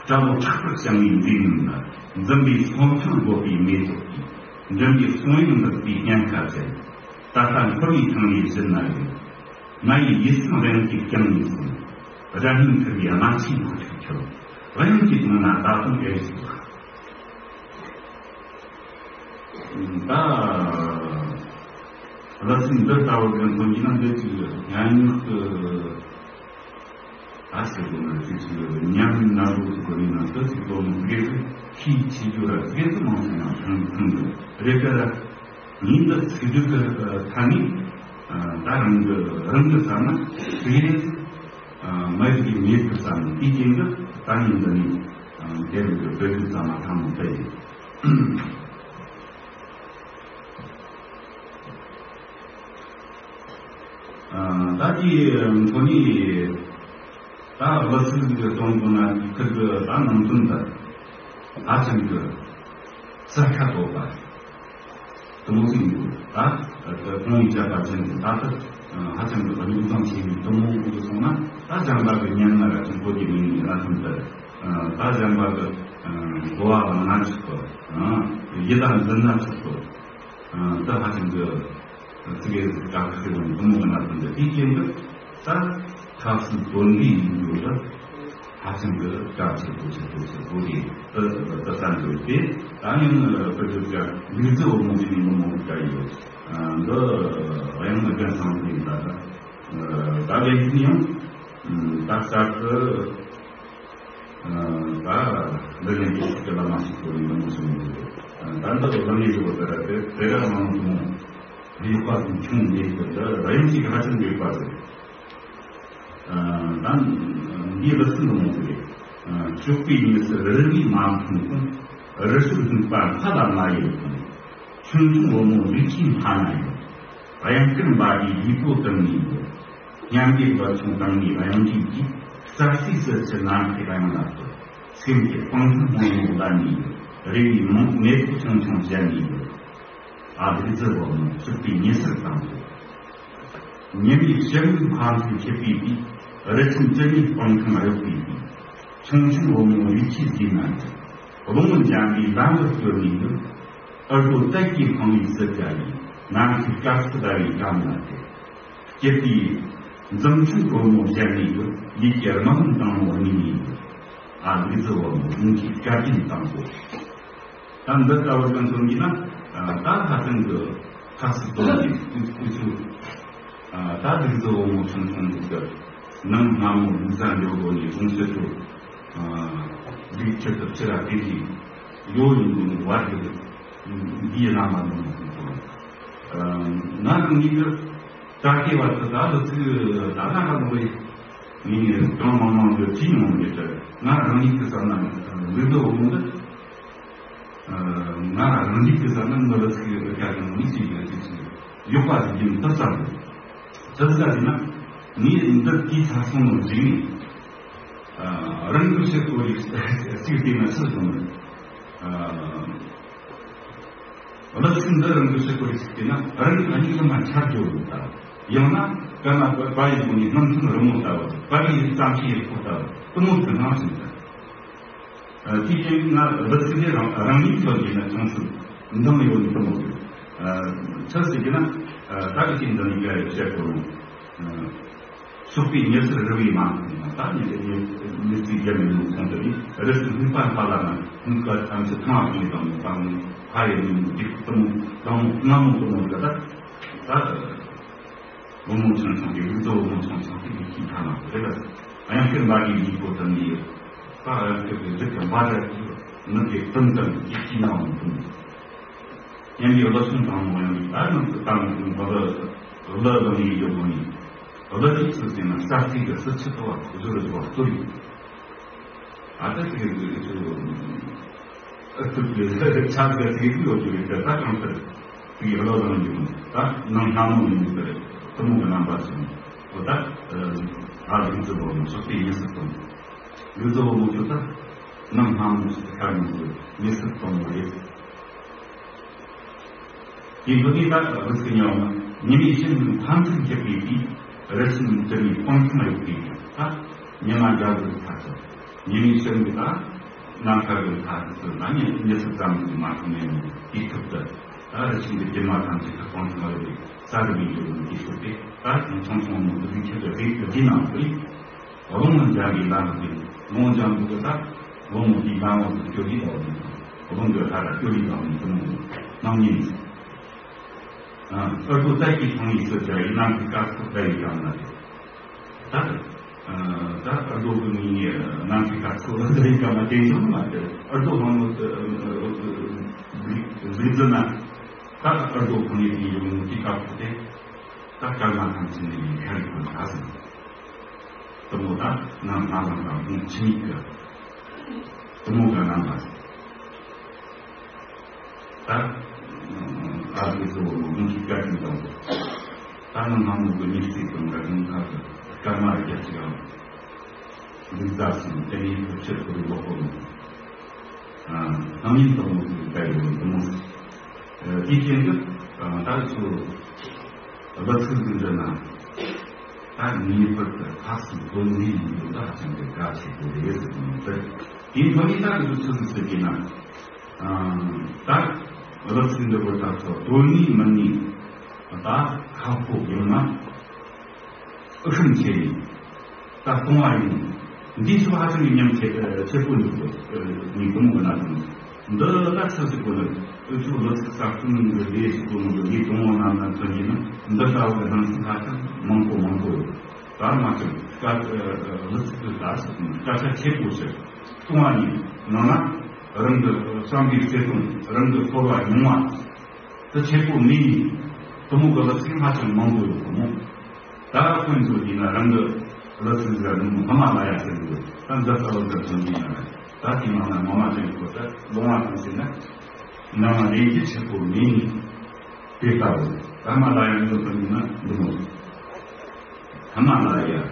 སྐྲ་ལོ་ཁྲག་ཁྲག་བཤང་བའི་མཛེས་མིན་ལ། འཛུམ་པའི་ཚོམས་ཆེན་བཀོད་པའི་མེ་ཏོག་གིས། མགྲིན་པའི་གསུང་ཡང་འདེགས་པའི་སྙན་ཁ་བསྩལ། ད་ལྟ་འཁོར་བའི་ཐང་ལས་ཕྱིར་ན་ཡོང་། ང་ཡི་ཡིད་སེམས་དབྱངས་ཀྱིས་བསྐྱངས་ནས་སོང་། སྒྲ་སྙན་ཁུར་བའི་རྨ་ཆུའི་འགྲོ་ཆུ་ཆུ། དབྱངས་ཀྱི་གྲོང་ན་ད་དུང་ཨེ་ཟིག་པ། ད་གླུ་ཚིག་འདི་ལྟ་བུ་གི་མཚོན་གྱི་ན། འདི་ཅིག་སྙན་ངག་གི་ད་ཟེར་དགོས་ན། ཅིག་ཅིག་ཉམས་སྣ་ཚོགས་ཀྱི་སྒོ་ནས་ན། ད་ཅིག་སློབ་མ་དགེ་རྒན་ཤེས་ཆེ་རྒྱུ་ར་དགེ་རྒན་མང་ཆེ་ན་ཐང་ཐང་གི་རེད་ཀ་ར། ངས་འདི་ཚིག་སྦྱོར་གྱི་ཐ་སྙད་ད་རང་གི་རང་གི་བསམ་ན་དགེ་རྒན་མ་ཡིག་གི་མེད་དུ་བསམ་ནས། དེའི་རྐྱེན་གྱིས་ད་ངས་འདི་ནས་དེ་རིང་གི་བོད་ཡིག་ཚང་མ་ཐང་མོ་བལྟས་ཡིན། ད་དེའི་འཕྲོ་ནས་ད་གླུ་ཚིག་གི་སྟེང་དུ་ན་ཁིར་གི་ད་ནང་དོན་ད་ཧ་ཅང་གི་གསལ་ཁ་དོད་པ། དེ་མོ་ཟིག་འདུག་ད་གོང་ཡིག་བཅད་པ་ཅན་གྱི་ད་ལྟ་ཧ་ཅང་གི་རྙོག་འཛིང་ཆེ་བའི་དེ་མོ་འདུག་སོང་ན། ད་གཞན་པ་གི་སྙན་ངག་ར་ཅུང་པོ་གི་མིང་ཡིན་ན་ཐུན་ད། ད་གཞན་པ་གི་གོ་བ་ལ་ང་ཆོག་གི་ཡི་དྭགས་འཛིན་ན་ཆོག་གི། ད་ཧ་ཅང་གི་ཙི་གེ་ཟིག་དྲག་ཁ་ཟེར་བ་ནི་དེ་མོ་གི་ན་ཐུན་ད། དེའི་རྐྱེན་གྱིས་ད་ཐབས་སུ་དོན་འདི་ཡིན་འདུག་ད། ཧ་ཅང་གི་དྲག་ཆེ་པོ་ཆེ་པོ་ཆེ་པོ་རེད། ད་ད་ད་འདོད་དེ། ད་ཡང་བོད་ཀྱི་ལུག་རྫི་བུ་མོ་ཞིག་ཡིན་ནོ་མོ་ག་ཡོད། འདི་ཡང་རྒན་ཚང་ཟིག་ཡིན་ད། ད་ད་ལན་ཡང་ད་གསར་དུ་ད་འདི་ལན་གྱི་ཚིག་གི་བླ་མ་ཞིག་ཏུ་ཡིན་ནོ་མོ་ཞིག་ཡིན། ད་འདི་བླ་མའི་ཡོད་པ་ར་དེ་དེ་ར་མང་མོ་ཡོད་པ་ཆུང་མེད་དེ། ད་ར་ཡང་ཞིག་ཧ་ཅང་ཡོད་པ་རེད། ད་འདིའི་གླུ་ཚིག་འདི་མོ་ཟིག་རེད། ཕྱུག་པའི་ཉི་ཟེར་རི་བོའི་མ་མཐོང་གོང་། རི་ཕྱུགས་སྨུག་པ་མཐའ་ལ་མ་ཡལ་གོང་། ཆུང་ཆུང་བུ་མོ་ལུས་ཀྱི་མཐའ་ན་ཡོད། གཡང་དཀར་འབའ་གི་ལུས་པོ་དུམ་ནས་ཡོད། སྙན་པའི་བུ་ཆུང་དང་ནི་གཡང་འགྲོས་ཀྱིས། རྩྭ་སའི་ཟིལ་གྱིས་ནམ་མཁའི་གཡང་ལ་བསྐོར། སེམས་ཀྱི་སྤང་ཐང་སྔོན་མོ་ལ་ནི་ཡོད། རེ་བའི་མོ་མེ་ཏོག་ཆུང་ཆུང་བཞད་ནས་ཡོད། ཨ་ལུག་རྫི་བུ་མོ་ཕྱུག་པའི་ཉི་ཟེར་དང་པོ། ཉི་མའི་ཕྱེད་མོའི་ཁ་མཐོན་འཁྱིལ་པའི་དུས། རི་ཁྲོད་བཅུ་གཉིས་སྤང་ཐང་གཡོགས་པའི་དུས། ཆུང་ཆུང་བུ་མོ་ལུས་ཀྱི་ཟློས་ན་ཡོད། རླུང་བུ་འཇམ་པའི་ལམ་བུར་བསྐྱོད་ནས་ཡོད། ཨུ་རྒོད་དལ་གྱིས་འཕངས་པའི་ཟིལ་སྒྲ་ཡིས། ནམ་མཁའི་དཀར་ཚིག་ཟླ་བའི་གམ་ལ་བསྡད། སྐྱིད་པའི་འཛུམ་ཆུང་གོར་མོ་བཞད་ནས་ཡོད། ཡིད་ཀྱི་རྨི་ལམ་དྭངས་མོ་སྨིན་ནས་ཡོད། ཨ་ལུག་རྫི་བུ་མོ་སྙིང་གི་སྐར་རྒྱན་དང་པོ། ད་འདི་ལྟ་བུར་གང་མཚོན་གྱི་ན། ད་ཧ་ཅང་གི་ཐག་སུ་དོན་གྱི་དུས་ཚོད། ད་ལུག་རྫི་བུ་མོ་ཆུང་ཆུང་འདུག་གི། ནང་སྔ་མོ་ལུག་གཟན་ལེའུ་ལོ་ནས་གོང་ཆེ་ཚོ་ལུག་ཁྱེར་དུ་ཕྱིར་ར་དེ་གི་ཡོ་ཡིན་དུ་བར་གྱི་འདིའི་རྣམ་པ་འདི་མོ་ཟིག་གོ། ང་རང་ཉིད་ཀྱི་ད་ལྟའི་བར་དུ་ད་ལོ་ཚིགས་ད་ལྟ་ག་ལོ་ཡི་མིང་ངས་གང་མང་མང་དུ་བྲིས་མྱོང་མེད་ཀྱི། ང་རང་ཉིད་ཀྱི་བསམ་ན་ལུག་རྫི་བུ་མོ་འདི། ང་རང་ཉིད་ཀྱི་བསམ་ན་ངའི་ལུག་ཚིགས་ཨུ་ཀ་གི་ངོ་མི་ཅིག་གི་ཚིགས་སུ་ཡོད་པ་ཞིག་ཡིན་དུ་བསམ། དེ་ཟིག་ག་ཡིན་ན་ངས་འདི་དེའི་ཚར་སོང་ནོ་གཞིགས་ནས། རང་གི་ཕྱིར་གོ་ཡི་ཚིག་དེ་ན་ཕྱིར་སོང་ནས། གླུ་ཚིག་འདི་རང་གི་ཕྱིར་གོ་ཡི་ཚིག་དེ་ན་རང་གི་གཉིད་ལམ་ན་འཆར་འགྱོ་ཡོད་ད། ཡང་ན་སྐར་མ་བབས་ཡི་སྒོ་ནས་སྣུམ་ཐུང་རི་མོ་ལྟ་བུ། བབས་ཡི་རྩྭ་མཆོག་ཡི་ཁོ་ལྟ་བུ། དེ་མོ་ཚོ་སྣང་ཞིང་འདུག་དེའི་རྐྱེན་གྱིས་ང་འདི་ཚིག་དེ་རང་རང་ཉིད་ཚོ་ཡིན་ན་ཅུང་ཟད་འདང་ཡོད་ནི་དེ་མོ་ཡོད། ཆི་ཟེར་གྱི་ན། ད་གི་ཅིག་འདི་ནི་ག་ཡོད་བཤད་དགོས་རུང་། ཕྱུག་པའི་ཉི་ཟེར་རི་བོའི་མ་མཐོང་གོང་། ད་ནི་ནི་ནི་ཚིག་རྒྱབ་ནས་ནི་མཐོང་དུ་ནི་རི་སུ་སྨུག་པ་མཐའ་ལ་ན་སྨུག་པ་ཐམས་ཅད་ཐང་ལ་ཐོན་དང་དང་ཕ་ཡི་ནི་འཇིགས་གཏུམ་དང་སྔ་མོ་དེ་མོ་ཡོད་ད། ད་བུ་མོ་ཆུང་ཆུང་གི་ལུག་རྫི་བུ་མོ་ཆུང་ཆུང་གི་ཡིད་ཀྱི་མཐའ་ན་རེད་ལ། གཡང་སྐྱེར་འབའ་གི་ལུས་པོ་དུམ་ནས་ཡོད། ད་གཡང་སྐྱེར་གྱི་རིགས་ཀྱི་འབའ་སྒྲ་གིས་མི་དེ་དུམ་དུམ་གྱི་ཡིད་ཀྱི་སྣང་བ་འདུག་སྙན་པའི་གླུ་ཆུང་དང་མོ་ཡང་ད་ནང་དུ་བཏང་གླུ་གླུ་གླུ་ནས་ཡོད་མོ་ནི། གླུ་གཅིག་ཚུལ་ཟིན་ན་ས་རྩིས་ཀྱི་སྲིད་ཕྱི་ཐོག་བ་གཟུར་བཟོ་བ་གཏོར་ཡོད། ཨ་ད་ཅིག་གི་ཅིག་ཨ་ཐུབ་ཀྱི་ཆགས་པའི་ཚིག་གི་ཡོད་ཀྱི་རེད། ད་གང་ལྟར་ཚིག་གི་བློ་བཟང་གི་ད་ནང་སྔ་མོ་ཡིན་ཟེར་དེ་མོ་གི་རྣམ་པ་ཞིག་འོ་ད་ཨ་ལུག་རྫི་བུ་མོ་ཕྱུག་པའི་ཉི་ཟེར་གཏོང་། ལུག་རྫི་བུ་མོ་ཚོ་ད་ནང་སྔ་མོ་ཞིག་ཁ་མི་འཛུལ་ཉི་ཟེར་གཏོང་བ་རེད། དེ་འདི་ནི་ད་རི་སྐྱེས་ཉི་མ་ཉི་མའི་ཕྱེད་མཐའ་མཚམས་ཁྱབ་པའི་དུས། རི་སུམ་བརྩེགས་ནས་སྤང་ཐང་ཡོད་པའི་ད་ཉི་མ་འཇའ་ཟེར་ཚ་ཚ། ཉི་མའི་ཕྱེད་འདི་ད་ནམ་མཁའ་གི་མཐའ་ཟེར་ན་ཉི་ཉི་ཚེ་ཙམ་ཟིག་མ་ཐུག་ནས་དུས་ཐུབ་ཏུ། ད་རི་སུམ་འདི་རྒྱུ་མ་ཐམས་ཅད་ཀྱི་སྤང་ཐང་ཡོད་པའི་ས་རུ་མི་འགྱུར་བའི་དུས་སུ་སྟེ། ད་ཚང་ཚང་མོ་འདི་ཁྱབ་ཏུ་རི་གི་དུས་ནང་དུ། རླུང་འཇམ་པའི་ལམ་དུ། རླུང་འཇམ་པོ་གི་ས། རླུང་གི་ལམ་འོག་ཏུ་སྐྱོད་ཀྱི་འདུག་དེ་རླུང་གི་ལྷ་ར་སྐྱོད་ཀྱི་འདུག་དེ་མོ་སྣང་ཉིན། ཨ་ཨར་རྡོ་རྩལ་གྱིས་འཕངས་པའི་ཚུལ་བྱ་ཡི་ནམ་མཁའི་སྐར་ཚོགས་བརྡལ་བའི་གམ་ལ། ད་ཨ་ད་ཨར་རྡོ་གི་ནི་ནམ་མཁའི་སྐར་ཚོགས་བརྡལ་བའི་གམ་ལ་དེ་ཚོ་མ་དེ་ཨར་རྡོ་ལྷ་མོ་གཟིགས་ཟིན་ན། ད་ཨར་རྡོ་འཕངས་ཡི་དེ་ཡོང་གི་སྐར་ཚོགས་དེ། ད་སྐར་མ་ཐམས་ཅད་ནི་ཤར་གྱི་ཁོང་ཁ་ཟིན། དེ་མོ་ད་ནང་ལྷ་ལམ་དང་ཁོང་ཆི་མིག་གི། དེ་མོ་ག་ནང་ལ། ད་ཨ་ཙི་ཚོ་ཁོང་གི་སྐར་གྱི་དང་པོ། ད་ནང་ལྷ་མོ་གི་ཉིག་ཙིག་དང་ར་ཁོང་ཁ་གི་སྐར་མ་རྒྱ་ཆེ་ཡང་། འདི་ཟླ་གསུམ་དེ་ནི་ཕྱིར་ཁོ་རི་ལོག་གོ་ནོ། སྣང་ཡུལ་དང་མོ་ཟིག་བལྟ་ཡོད་དུ་མོ་ཟིག་དེའི་རྐྱེན་གྱིས་ད་ཚོ་གླུ་ཚིག་ཟིག་འདྲི་ན། ད་ངེས་པར་དུ་ཐག་ཆོད་དོན་ངེས་ཡིན་དུས་ད་ཧ་ཅང་གི་གལ་ཆེ་པོ་རེད་ཟེར་གྱི་མོ་ཟིག་དེའི་ཐོག་ནས་ད་གླུ་ཚིག་ཟིག་ཟེར་གྱི་ན། ད་གླུ་ཚིག་འདི་བོ་ད་ཚོ་དོན་ངེས་མིན་ངེས་ད་ཁ་ཕོ་ཡོང་ན། ཨུ་ཤུམ་ཆེ་ནི། ད་གཏོང་བ་ཡིན། འདིའི་ཚུལ་ཧ་ཅང་གི་ཉམས་ཆེ་ཆེ་པོ་འདུག་གོ་ངས་དུམ་གི་ན་དུམ། འདི་ལ་ཆི་ཟིག་གོ་ནི། ཨུ་ཚུགས་ལོ་ཚིགས་གསར་གཏོང་གི་ལས་ཟིག་གོ་ནི་འདི་ངས་དུམ་བོ་ནམ་ན་ཐོན་གྱི་ན། འདི་ལྟ་བུ་གི་སྣང་ཚུལ་ཧ་ཅང་མང་པོ་མང་པོ་ཡོད། ད་མ་ཚད་སྐད་ལོ་ཚིགས་གི་ག་ཟིག་གོ་ནི་སྐད་ཆ་ཆེ་པོ་ཞིག་གཏོང་བ་ནི་ནང་ན་རང་གི་བསམ་པའི་བརྩེ་དུང་རང་གི་ཚོར་བ་མྱོང་བ། དེ་ཆེ་པོ་མིན། དེ་མོ་གི་གླུ་ཚིག་ཧ་ཅང་མང་པོ་ཡོད་དོ་མོ། ད་ཁོང་ཚོ་ཡིན་ན་རང་གི་གླུ་ཚིག་ཟེར་ནི་ཧི་མ་ལ་ཡ་ཟེར་གི་ད་འདི་ལྟ་བུ་ཟེར་ཚོ་ཡིན་ན་ད་དེ་ནང་ན་ངོ་མ་དྲན་གོ་ད་ལོང་བ་དང་ཟེར་ན། ང་མ་ལེན་གྱི་ཆེ་པོ་མིན། དེ་ལྟ་བུ་ཧི་མ་ལ་ཡ་འདི་ཚོ་ཡིན་ན་འདི་མོ། ཧི་མ་ལ་ཡ།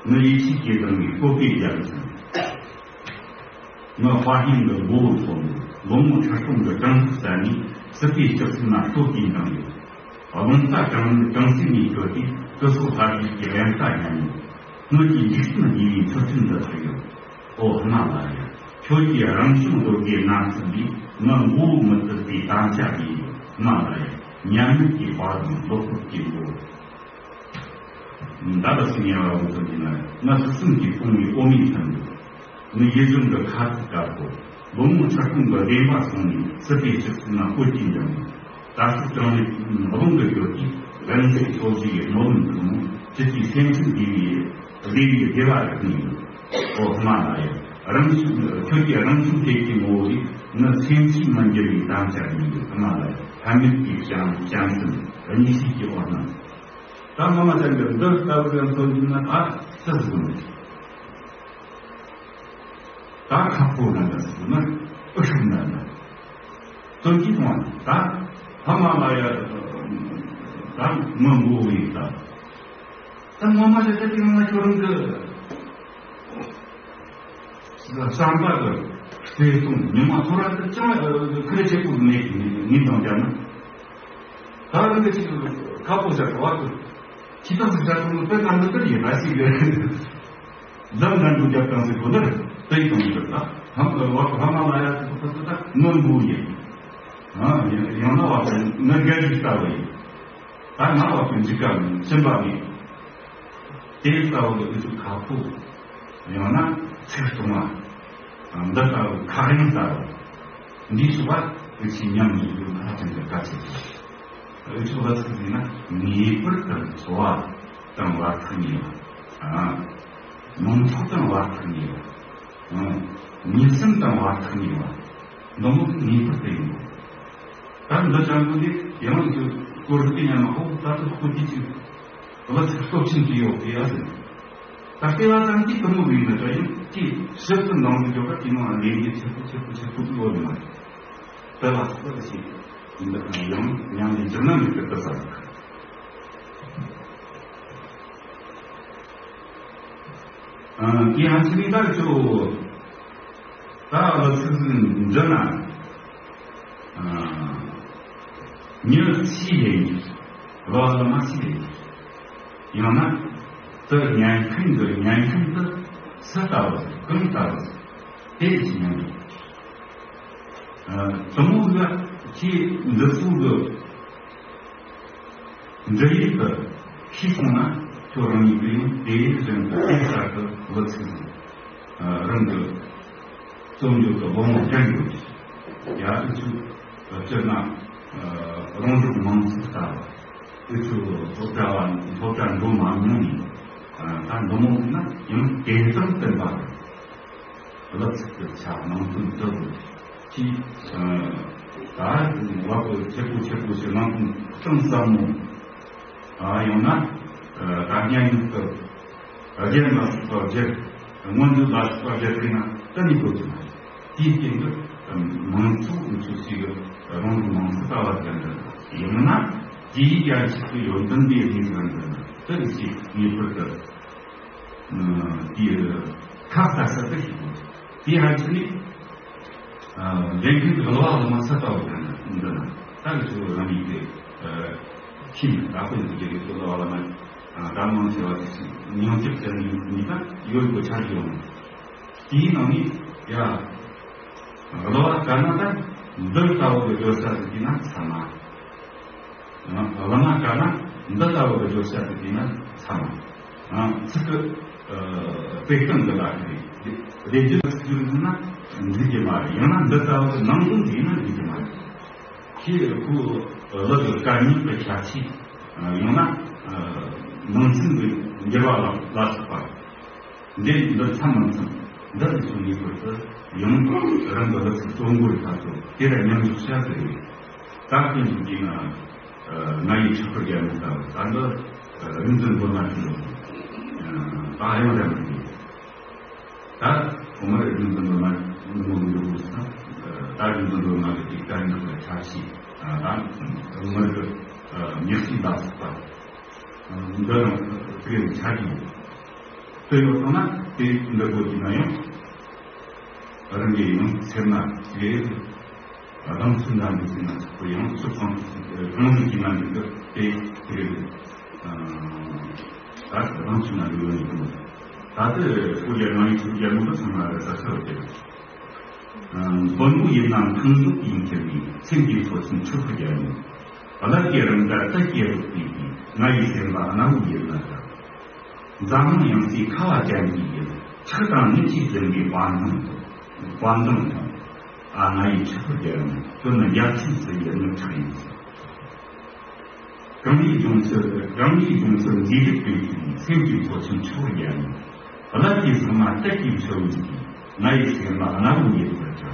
ནི་ཡེ་ཤེས་ཀྱི་གདངས་ཀྱི་བཀོད་པའི་རྒྱ་མཚོ། ང་དཔའ་ཞུམ་གྱི་མགོ་བོ་ཚོམ། ལོ་ངོ་ཁྲི་སྟོང་གི་གྲང་ཟུག་ཟ་ནས་སྲིད་པའི་ལྕགས་སྲིན་ན་ལྟོ་གིས་འདང་ཡོད། རླུང་རྟ་གྲང་གྲང་སྲིན་ནས་བྲོས་ཏེ་སྐུ་སྲོག་ལྷ་བྲིས་ཀྱི་དབྱངས་རྟ་ཉན་ཡོད། སྣོད་ཀྱི་འཇིག་རྟེན་རྒྱས་པའི་མཆོད་སྤྲིན་འདི་ལྷག་ཡོད། ཨོ་ཧི་མ་ལ་ཡ། ཁྱོད་ཀྱི་རང་བྱུང་བློ་བརྒྱའི་ནང་ཚུད་ལས་ང་མགོ་བོ་མི་ཐུབ་པའི་དམ་བཅའ་བྱས་ཡོད། ཧི་མ་ལ་ཡ། ཉམས་མྱོང་གི་དཔའ་དང་བློ་སྟོབས་ཀྱི་མགོ། མདའ་ལ་སིང་ཡ་བ་བོ་ཚོ་ཡིན་ན་ང་ཚོ་གསུམ་གྱིས་སྤུངས་པའི་འོ་མའི་ཚལ་དུ། ནི་ཡིད་བཞིན་གྱི་ཁ་ཐུག་དཀར་པོ། ལོ་ངོ་ཁྲི་སྟོང་གི་བདེན་པ་སོང་ནས་སྲིད་པའི་ལྕགས་སྲིན་ན་བཀོད་ཀྱིན་འཇོམས། དར་ལྕོག་གྲངས་མེད་རླུང་གི་འགྲོས་ཀྱིས་རང་བཞིན་སོ་བཞི་ཡི་སྨོན་ལམ་ཐུན་མོང་ཁྱེད་ཀྱི་སེམས་ཅན་བདེ་བའི་བདེ་བའི་བདེ་བ་རིག་ནས་ཡོད། ཨོ་ཧི་མ་ལ་ཡ་རང་བྱུང་ཁྱོད་ཀྱི་རང་བྱུང་ཐེག་གི་ངོ་བོ་ལས་ནི་སེམས་ཅན་མི་འགྱུར་བའི་དམ་བཅའ་ཡིན་ཡོད། ཧི་མ་ལ་ཡ་ཕ་མེས་ཀྱི་བྱམས་བྱམས་སེམས་གཉིས་ཤིག་གི་འོ་སྣང་། ད་ངོ་མ་ཅན་གྱི་འདི་ལྟ་བུ་ཡང་མཚོན་གྱི་ན་ད་སུ་ཟིག་ནི། ད་ཁ་ཕོ་ན་འདྲ་ཟིག་ན་ཨུ་ཤུམ་ན་འདྲ། དོན་གྱིས་མཐོང་བ་ད་ཧི་མ་ལ་ཡ་ད་མི་མགོ་བོ་ཡིན་ད། ད་ངོ་མ་ཅན་དེ་དེ་ངོ་མ་ཁྱོད་རང་གི་བསམ་པ་གི་བརྩེ་དུང་ཉི་མ་ཐོ་རངས་དེ་ཅང་ཁུ་རེ་ཆེ་པོ་མེད་ཀྱི་ངེས་དང་བྱ་ན། ད་རང་གི་ཅིག་ཁ་ཕོ་བྱ་བ་དུ། ཁྱི་དང་སུ་བྱ་ཐུང་དཔེ་གང་དུ་དུ་ཡིན་ར་ཞིག་རེད། ལམ་འགྲན་དུ་རྒྱབ་གང་ཟེར་གོ་ནར་དེ་ཡི་དང་ཡོད་ད། ཧམ་བ་ཧ་མ་ལ་ཡ་དུ་ཐུ་ཐུ་ད་ངོ་མགོ་ཡིན། ཡང་ན་བ་ང་རྒྱལ་གྱི་ལྟ་བ་ཡིན། ད་ང་བ་ཀུན་འཇིག་ག་མིན་སེམས་པ་མེད། དེ་ལྟ་བུ་གི་ཨུ་ཚུགས་ཁ་ཕོ། ཡང་ན་ཚིག་གཏོང་བ། འདི་ལྟ་བུ་ཁ་རིང་ལྟ་བུ། འདིའི་ཚོ་བ་ཨུ་ཚུགས་ཉམས་ཡོད་རྒྱུ་ཧ་ཅང་གི་གལ་ཆེ་ཆེ། ཨུ་ཚུགས་ལ་ཚིག་ཡིན་ན་ངེས་པར་དུ་འཚོ་བ་དང་བར་ཐག་ཉེ་བ། མང་ཚོགས་དང་བར་ཐག་ཉེ་བ། ཨང་། མྱི་སེམས་དང་བར་ཐག་ཉེ་བ། འདི་མོ་ངེས་པར་དུ་ཡིན་དགོས། ད་འདི་ཅང་པོ་འདི་ཡང་ཅིག་སྐོར་ཟིག་ཉམས་ན་ཧོ་ད་ལྟ་ཁོ་འདི་ཅིག་གླུ་ཚིག་སྟོབས་ཆེན་གྱི་ཡོད་པའི་ཨ་ཟེར། ད་ལྟའི་བ་ཙམ་གྱིས་དུ་མོ་བའི་ནི་ད་ཡང་ཅིག་ཞིབ་ཏུ་འདང་ཟིག་འཇོག་པ་དེ་མོ་ཨ་ལས་འདི་ཆེ་པོ་ཆེ་པོ་ཆེ་པོ་ཡོད་མ་རེད། ད་ལ་སོགས་པ་ཞིག་ཡང་ཉམས་ལེན་བསྒྲུབ་ན་མི་ཐུབ་པ་ས་རེད། ཨ། དེ་ཡང་ཕྱི་མིག་ལྟར་ཁྱོད་ད་གླུ་ཚིག་འདི་ན། ཨ། མྱི་སུས་ལས་ཡིན། གླུ་བ་གླུ་མ་སུས་ལས་ཡིན། ཡང་ན་དེ་ཉན་མཁན་གྱི་ཉན་མཁན་དེ་སུ་ལྟ་བུ་ཟིག་གང་ལྟ་བུ་ཟིག་དེ་ཅི་ཉན་དགོས། དེ་མོ་ཟིག་ལ་ཁྱེད་འདི་ཚོ་གི་འདི་ཡིག་ཏུ་ཤེས་སོང་ན། ཁྱོད་རང་ཉིད་ཀྱི་ཡང་དེ་བཞིན་དུ་དེ་ལྟར་དུ་གླུ་ཚིག་རང་གི་རྩོམ་འཇུག་གི་སྒོ་མོ་བརྒྱབ་དགོས། ཡ་ཨུ་ཚུགས་སྤྱིར་ན་རང་རིགས་མང་ཚོགས་ལྟ་བུ། ཨུ་ཚུགས་སློབ་གྲྭ་བ་སློབ་གྲྭ་འགྲོ་མ་མྱོང་ནས་ད་འདི་མོ་ཟིག་ན་ཡང་དེ་ལྟར་བསྟན་པ་རེད། གླུ་ཚིག་གི་ཆ་ནང་དོན་དུ་ཅི། ད་བ་གི་ཆེ་པོ་ཆེ་པོ་ཞིག་ནང་དོན་གཏིང་ཟབ་མོ། ཡང་ན་ད་སྙན་འཇུག་གི་རྒྱན་ལ་སོགས་པ་བརྒྱབ། མངོན་བརྗོད་ལ་སོགས་པ་བརྒྱབ་པས་ན་གཏན་ནས་དགོས་ཀྱི་མ་རེད། དེའི་སྟེང་དུ་མང་ཚོགས་ཀྱི་ཚོད་ཅིག་རང་གི་མང་ཚོགས་ལྟ་བ་ཅན་དུ་ཡང་ན་དེའི་ཡར་ཆེད་དུ་ཡོན་ཏན་པའི་གནས་ཟིན་དུ་དེ་ཅིག་ངེས་པར་དུ། དེའི་ཁ་ལྟ་ས་དེ་ཞིག་དགོས། དེ་ཧ་ཅི་ནི། ལས་འགན་གྱི་གླུ་བ་གླུ་མ་ས་ལྟ་བུ་འདི་ན་ད་གི་ཚུལ་རང་ཡིག་དེ་ཤིན་ཏུ་ཁྱིམ་ད་ཁོ་ནི་དགེ་རྒན་གླུ་བ་གླུ་མ་ད་མང་ཆེ་བ་ཞིག་ཉུང་ཅིག་ཅན་ཡིན་ད་ཡོད་དགོས་ཆ་ཞིག་ཡོང་། དེའི་ནང་ནས་ཡ་གླུ་བ་ག་ན་ད་འདི་ལྟ་བུ་གི་བརྗོད་བྱ་ཟིག་དེ་ན་ཚང་མ། བླ་མ་བཀའ་ན་འདི་ལྟ་བུ་གི་བརྗོད་བྱ་དེ་དེ་ན་ཚང་མ། ཚིག་གི་དཔེ་སྟོན་གི་ལ་དེ་རེད། རེ་རྒྱུ་ཚིག་སྦྱོར་ན་འགྲིག་གི་མ་རེད། ཡང་ན་འདི་ལྟ་བུ་གི་ནང་དོན་དེ་ན་འགྲིག་གི་མ་རེད། ཁྱེད་ཁོ་གླུ་གི་སྐད་གཉིས་ཀྱི་ཁྱད་ཆོས། ཡང་ན་ནང་ཚན་གྱི་འགྱུར་བ་ལ་ལ་སོགས་པ། འདི་འདི་མཚམས་མ་མཚམས་འདི་ལ་སོང་ངེས་པར་དུ་ཡང་རང་གི་ལག་ཆ་གཙོ་བོ་རེ་ཐག་ཆོད་དེ་ལ་མཉམ་འཇོག་བྱ་དགོས་རེད། ད་ཀུན་གྱི་དགེ་ང་ང་ཡི་ཆོས་སྐོར་རྒྱལ་མོ་ལྟ་བུ་ད་འདི་རིག་འཛིན་མགོན་མ་ཁྲི་ལོ་ད་ཡང་རང་གི་ད་ཁོང་མར་རིག་འཛིན་མགོན་མ་མགོན་མགོན་ཡོད་དགོས་ས་ད་རིག་འཛིན་མགོན་མ་གི་དེ་ལྟར་ཡོད་པའི་ཆ་ཤས་ད་མར་གི་མྱུར་ཞིག་ལ་སོགས་པ། འདི་རང་དེ་ཆ་གི་དེ་ཡོད་སོང་ན་དེ་འདི་དགོས་ཀྱི་ན་ཡང་རང་གི་ཡང་སེམས་ན་དེ་རང་ཚུལ་འདྲ་འདུག་ཟེར་ན་ཆོག་གི། ཡང་ཚུལ་གང་གང་ཟིག་གི་ན་འདུག་གི་དེ་དེ་ད་རང་ཚུལ་འདྲ་འདུག་ཡོད་ནི་དང་། ད་དེ་སྐུ་རྒྱལ་ནང་ཡིན་ཚུལ་རྒྱལ་མོ་འདི་ཚང་མ་རེ་ས་ཆ་རུ་དེ། བུ་མོ་ཡིན་ན་ཁང་བཟོ་ཡིན་གྱི་རེད། སེམས་ཀྱི་ཚོགས་ཆེན་ཆོས་ཀྱི་རྒྱལ་མོ། བླ་གི་རང་དགར་ལྟ་སྐྱེ་རུ་བལྟས་ཏེ། ང་ཡི་སེམས་ལ་གནའ་བོ་ཡིན་ན་དགའ། འཛམ་གླིང་ཡང་སའི་ཁ་བ་ཅན་གྱི་ཡུལ། ཆགས་དང་ནད་ཀྱིས་ཟིན་པའི་དཔལ་འཛོམས་དང་། དཔལ་འཛོམས་དང་། ཨ་ང་ཡི་ཆོས་ཀྱི་རྒྱལ་མོ། ཁྱོད་ནི་ཡབ་ཆེན་སུ་ཡི་དངུལ་ཁྲག་ཡིན། གངས་རིའི་ལྗོངས་སུ་གངས་རིའི་ལྗོངས་སུ་མཛེས་སྡུག་ཀུན་གྱི་སེམས་ཀྱི་ཚོགས་ཆེན་ཆོས་རྒྱལ་མོ། བླ་གི་ཚང་མ་གཏད་ཀྱི་མཆོད་འོས་ཀྱི། ང་ཡི་སེམས་ལ་གནའ་བོ་ཡིན་པར་བྱ།